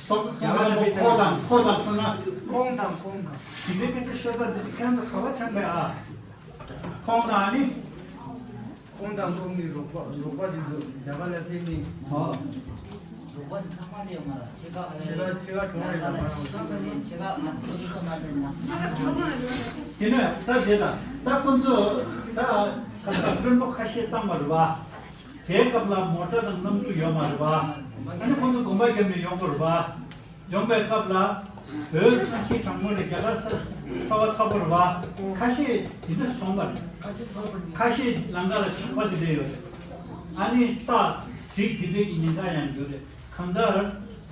སོ་སོ་ཁོ་དང་ཁོ་དང་སོང་ན། ཁོང་དང་ཁོང་དང་། དེ་འདྲའི་སྐད་ཆ་བཤད་སྟངས་འདི་ཁྱེད་རང་ཚོ་ག་པར་ཆགས་པས་ཨ། ཁོང་དང་ཨ་ནི། ཁོང་དང་ཁོང་གི་རོགས་པ་རོགས་པ་དེ་ཚོ་རྒྱ་གར་ལ་ཕེབས་ནས། ཨོ། རོགས་པ་དེ་ཚང་མ་ལས་ཡོང་མ་ར་ཆེ་ཁ་ཆེ་ཁ་ཆེ་ཁ་གྲོང་རེད་ལ་མ་ར་ཆེ་ཁ་ང་ཚོ་ཚོ་མ་རེད་ན། དེ་ནས་ད་དེ་དང་ད་ཁོང་ཚོ་ད་ཁ་ས་བློན་པོ་ཁ་ཤས་བཏང་བ་རེད་བ། དེའི་སྐབས་ལ་མོ་ཊ་དང་གནམ་གྲུ་ཡོད་མ་རེད་བ། ཨ་ནི་ཁོང་ཚོ་གོམ་པ་བརྒྱབ་ནས་ཡོང་དགོས་རེད་བ། ཡོང་པའི་སྐབས་ལ་བོད་ཚང་ཁྱི་གྲང་མོ་ལས་རྒྱ་གར་ས་ཚ་བ་ཚ་པོ་རེད་བ། ཁ་ཤས་དེ་འདྲ་གྲོངས་པ་རེད། ཁ་ཤས་ལང་ཀ་ལ་ཆགས་པ་དེ་འདྲ་ཡོད་རེད། ཨ་ནི་རྟ་གཟིག་དེ་འདྲའི་ཉེན་ཁ་ཡང་ཡོད་རེད། གང་ལྟར་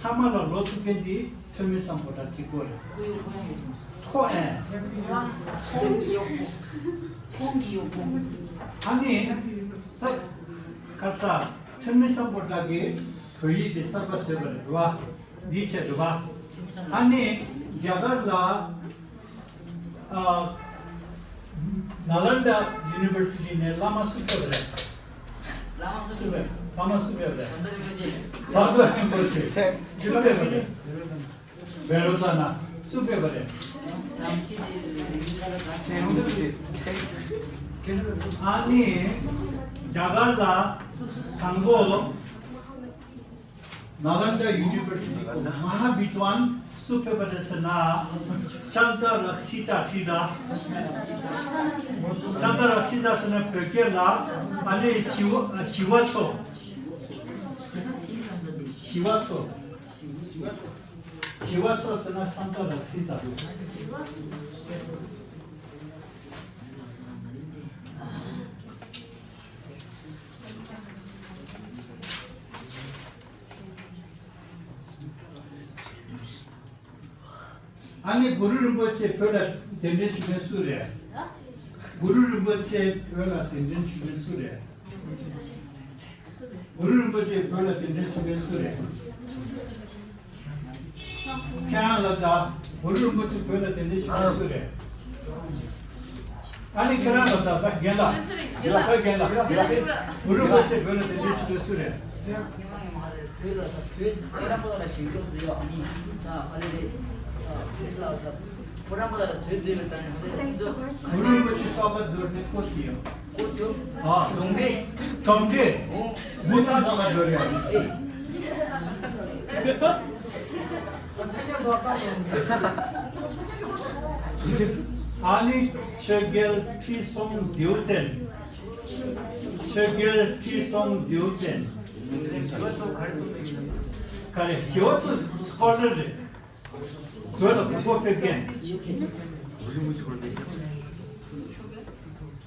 མཐའ་མ་ལ་ལོག་ཐུབ་མཁན་དེ་ཐོན་མི་སམ་བྷོ་ཊ་གཅིག་པོ་རེད། ཁོ་ཡོད་ཁོ་ཡང་ཡོད་སོང་། ཁོ་ཨེ། ཁོང་གི་ཡོད་ཁོ། ཁོང་གི་ཡོད་ཁོ། ཨ་ནི་ད་ག་ས་ཐོན་མི་སམ་བྷོ་ཊ་གིས་བོད་ཡིག་དེ་གསར་པ་བཟོས་པ་རེད་བ། འདིའི་ཆེད་དུ་བ། ཨ་ནི། རྒྱ་གར་ལ་ཨ་ནཱ་ལན་ཌ་ཡུ་ནི་ཝར་སི་ཊི་ནས་བླ་མ་སུ་ཕེབས་པ་རེད། བླ་མ་སུ་ཕེབས་པ་རེད། བླ་མ་སུ་ཕེབས་པ་རེད། བཟང་པོ་རིན་པོ་ཆེ། བཟང་པོ་རིན་པོ་ཆེ་སུ་ཕེབས་པ་རེད། བཻ་རོ་ཙ་ན་སུ་ཕེབས་པ་རེད། ཨ་ནི་རྒྱ་གར་ལ་དང་པོ་ནཱ་ལན་ཌ་ཡུ་ནི་ཝར་སི་ཊི་གི་མ་ཧཱ་བི་དྭན་སུ་ཕེབས་པ་རེད་ཟེར་ན། ཤཱནྟ་རཀྵི་ཏ་ཁྲི་ར། ཤཱནྟ་རཀྵི་ཏ་ཟེར་ན་བོད་སྐད་ལ་ཨ་ནི་ཞི་བ་ཞི་བ་འཚོ། ཞི་བ་འཚོ། ཞི་བ་འཚོ་ཟེར་ན་ཤཱནྟ་རཀྵི་ཏ། ཨ་ནི་གུ་རུ་རིན་པོ་ཆེ་བོད་ལ་གདན་འདྲེན་ཞུ་མཁན་སུ་རེད། གུ་རུ་རིན་པོ་ཆེ་བོད་ལ་གདན་འདྲེན་ཞུ་མཁན་སུ་རེད། གུ་རུ་རིན་པོ་ཆེ་བོད་ལ་གདན་འདྲེན་ཞུ་མཁན་སུ་རེད། ཁྱེད་རང་ལ་ད་གུ་རུ་རིན་པོ་ཆེ་བོད་ལ་གདན་འདྲེན་ཞུ་མཁན་སུ་རེད། ཨ་ནི་ཁྱེད་རང་ལ་ད་ད་རྒན་ལགས། ད་རྒན་ལགས། གུ་རུ་རིན་པོ་ཆེ་བོད་ལ་གདན་འདྲེན་ཞུ་མཁན་སུ་རེད། བོད་ལ་ད་བོད་ཕོ་བྲང་པ་ལ་ཞིག་སྐྱོབ་བཟོ་ཡོད། ཨ་ནི་ད་ག་ལེ་རེད། ཕོ་བྲང་པ་ལ་བཟོས་བསྡད་པའི་ད་ནི་ད་ཚོ་གུ་རུ་རིན་པོ་ཆེ་གསོལ་བ་བསྡུ་ནས་བསྐོ་ཐུབ་ཡོད། བསྐོ་ཐུབ། ཨ། གདོང་འདྲེ། གདོང་འདྲེ། འོ། མུ་ཏིག་གསོལ་བ་བསྡུ་ཡོད། ཨ་ནི་ཆོས་རྒྱལ་ཁྲི་སྲོང་ལྡེའུ་བཙན། ཆོས་རྒྱལ་ཁྲི་སྲོང་ལྡེའུ་བཙན། ག་རེ་ཞི་བ་འཚོ་སྐོ་ལ་རེད། བོད་ལ་དང་པོ་ཕེབས་མཁན།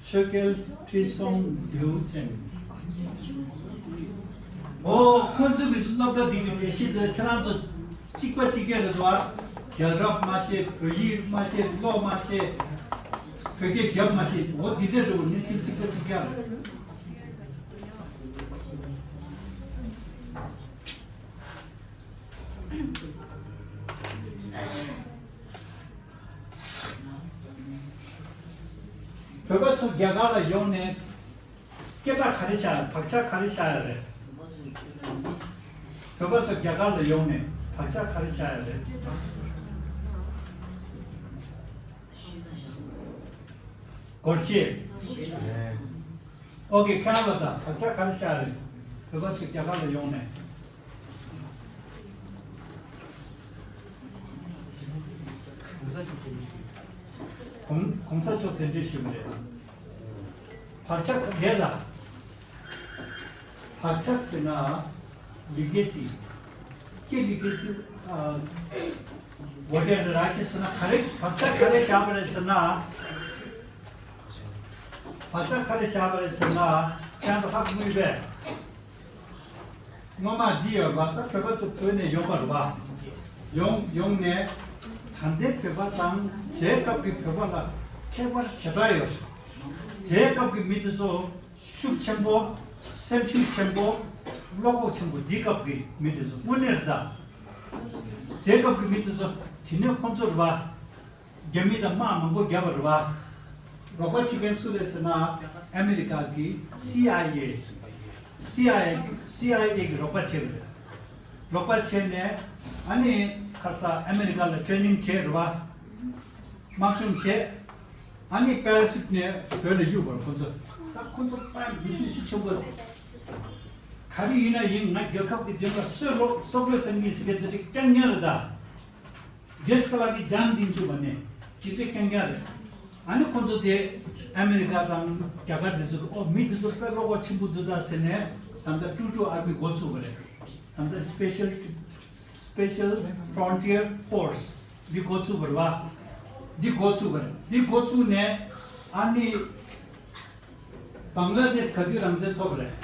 ཆོས་རྒྱལ་ཁྲི་སྲོང་ལྡེའུ་བཙན། འོ་ཁོང་ཚོ་གི་སློབ་གྲྭ་འདི་གི་འགྲེལ་བཤད་དེ་ཁྱེད་རང་ཚོ་གཅིག་པ་གཅིག་རྐྱང་རེད་བ། རྒྱལ་རབས་མ་ཤེས། བོད་ཡིག་མ་ཤེས། ཀློག་མ་ཤེས། བོད་སྐད་རྒྱབ་མ་ཤེས། འོ་འདི་འདྲ་འགྲོ་བ་གནས་ཚུལ་གཅིག་པ་གཅིག་རྐྱང་རེད། བོད་པ་ཚོ་རྒྱ་གར་ལ་ཡོང་ནས་སྐད་གྲགས་ག་རེ་བཞག་ཡ། བག་ཆགས་ག་རེ་བཞག་ཡ་རེད། བོད་པ་ཚོ་རྒྱ་གར་ལ་ཡོང་ནས་བག་ཆགས་ག་རེ་བཞག་ཡ་རེད། སྒོར་གཞས། ཨོ་ཁེ། ཁྱེད་རང་ལ་ད་བག་ཆགས་ག་རེ་བཞག་ཡ་རེད། བོད་པ་ཚོ་རྒྱ་གར་ལ་ཡོང་ནས། གོང་གོང་ས་མཆོག་གདན་འདྲེན་ཞུས་པ་རེད། བག་ཆགས་དེ་ལ། བག་ཆགས་ཟེར་ན་ལི་གེ་སི། ཀྱེ་ལི་གེ་སི། ཨ། ཝོ་ཊར་ར་ཀེ་ཟེར་ན་ག་རེ་བག་ཆགས་ག་རེ་བཞག་པ་རེད་ཟེར་ན། བག་ཆགས་ག་རེ་བཞག་པ་རེད་ཟེར་ན། ཁྱེད་ཚོ་ཧ་གོ་གི་རེད་པས། སྔོན་མ་འདི་ཡོད་པ་ད་བོད་པ་ཚོ་བོད་ནས་ཡོང་བ་རེད་པ། ཡོང་ཡོང་ནས་ད་ལྟའི་བོད་པ་དང་དེའི་སྐབས་ཀྱི་བོད་པ་ལ་ཁྱད་པར་ཞེ་དྲག་ཡོད། དེའི་སྐབས་ཀྱི་མི་དེ་ཚོ་ཤུགས་ཆེན་པོ། སེམས་ཤུགས་ཆེན་པོ། བློ་ཁོག་ཆེན་པོ། འདིའི་སྐབས་ཀྱི་མི་དེ་ཚོ་དངོས་གནས་རེད་ད། དེའི་སྐབས་ཀྱི་མི་དེ་ཚོ་དེ་ནས་ཁོང་ཚོ་རེད་པ། རྒྱ་མི་དང་དམག་མང་པོ་བརྒྱབ་པ་རེད་པ། རོགས་པ་བྱེད་མཁན་སུ་རེད་ཟེར་ན། ཨ་མི་རི་ཀ་གི་སི་ཨའི་ཨེ། སི་ཨའི་ཨེ། སི་ཨའི་ཨེ་གི་རོགས་པ་བྱས་པ་རེད། རོགས་པ་བྱས་ནས་ཨ་ནི་ཁ་སང་ཨ་མི་རི་ཀ་ལ་ཊེ་ནིང་བྱས་རེད་པ། དམག་སྦྱོང་བྱས། ཨ་ནི་པེ་ར་ཤུཊ་ནས་བོད་ལ་གཡུགས་པ་རེད་ཁོ་ཚོ། ད་ཁོ་ཚོ་དཔེ་མི་སྲིད་ཤུགས་ཆེན་པོ་རེད། ག་རེ་ཡིན་ན་ཡིན། ང་རྒྱལ་ཁབ་ཀྱི་དོན་ལ་སྲོག་བློ་སྲོག་བློས་གཏོང་གི་ཟེར་མཁན་དེ་འདྲ་རྐྱང་རྐྱང་རེད་ད། རྗེས་སུ་བཀའ་ལ་གི་ཇན་ཏིང་ཅུ་བ་ནས་ཅི་སྤྲད་རྐྱང་རྐྱང་རེད། ཨ་ནི་ཁོ་ཚོ་དེ་ཨ་མི་རི་ཀ་དང་རྒྱ་གར་དེ་ཚོ་གི་ཨོ་མི་དེ་ཚོ་དཔེ་བློ་ཁོག་ཆེན་པོ་འདུག་ད་ཟེར་ནས་ད་ལྟ་ཀྲུ་ཀྲུ་ཨར་མི་འགོ་བཙུགས་པ་རེད། ད་ལྟ་སི་པེ་ཤལ་སི་པེ་ཤལ་ཕོ་རོན་ཊི་ཡར་ཕོར་སི་འདི་འགོ་བཙུགས་པ་རེད་པ། འདི་འགོ་བཙུགས་པ་རེད། འདི་འགོ་བཙུགས་ནས་ཨ་ནི་བང་ལ་དེཤ་ག་དུས་རང་བཙན་ཐོབ་པ་རེད།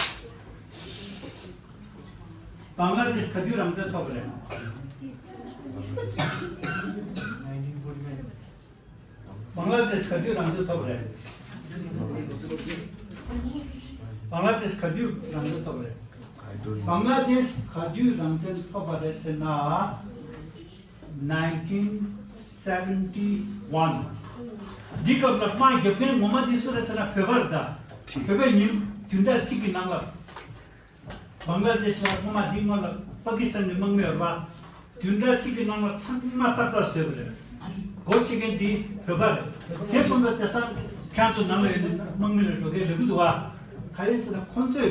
བང་ལ་དེཤ་ག་དུས་རང་བཙན་ཐོབ་པ་རེད། བང་ལ་དེཤ་ག་དུས་རང་བཙན་ཐོབ་པ་རེད། བང་ལ་དེཤ་ག་དུས་རང་བཙན་ཐོབ་པ་རེད། བང་ལ་དེཤ་ག་དུས་རང་བཙན་ཐོབ་པ་རེད་ཟེར་ན། nineteen seventy one། འདི་སྐབས་ལ་དམག་རྒྱབ་མཁན་ངོ་མ་འདི་སུ་རེད་ཟེར་ན་བོད་པ་རེད་ད། བོད་པས་ཉིན་བདུན་ཕྲག་གཅིག་གི་ནང་ལ། བང་ལ་དེཤ་ལ་སྔོན་མ་འདི་སྔོན་ལ་པ་ཀི་སི་ཐན་གྱི་དམག་མི་ཡོད་རེད་པ། བདུན་ཕྲག་གཅིག་གི་ནང་ལ་ཚང་མ་ཏག་ཏག་བཟོས་པ་རེད། སྒོ་ཕྱེ་མཁན་འདི་བོད་པ་རེད། དེ་སོང་ཙང་དེང་སང་ཁྱེད་ཚོ་ནང་ལ་ཡོད་ནི་དམག་མི་ལ་འགྲོ་མཁན་ལབ་ཀྱི་འདུག་བ། ག་རེ་ཟེར་ན་ཁོང་ཚོས་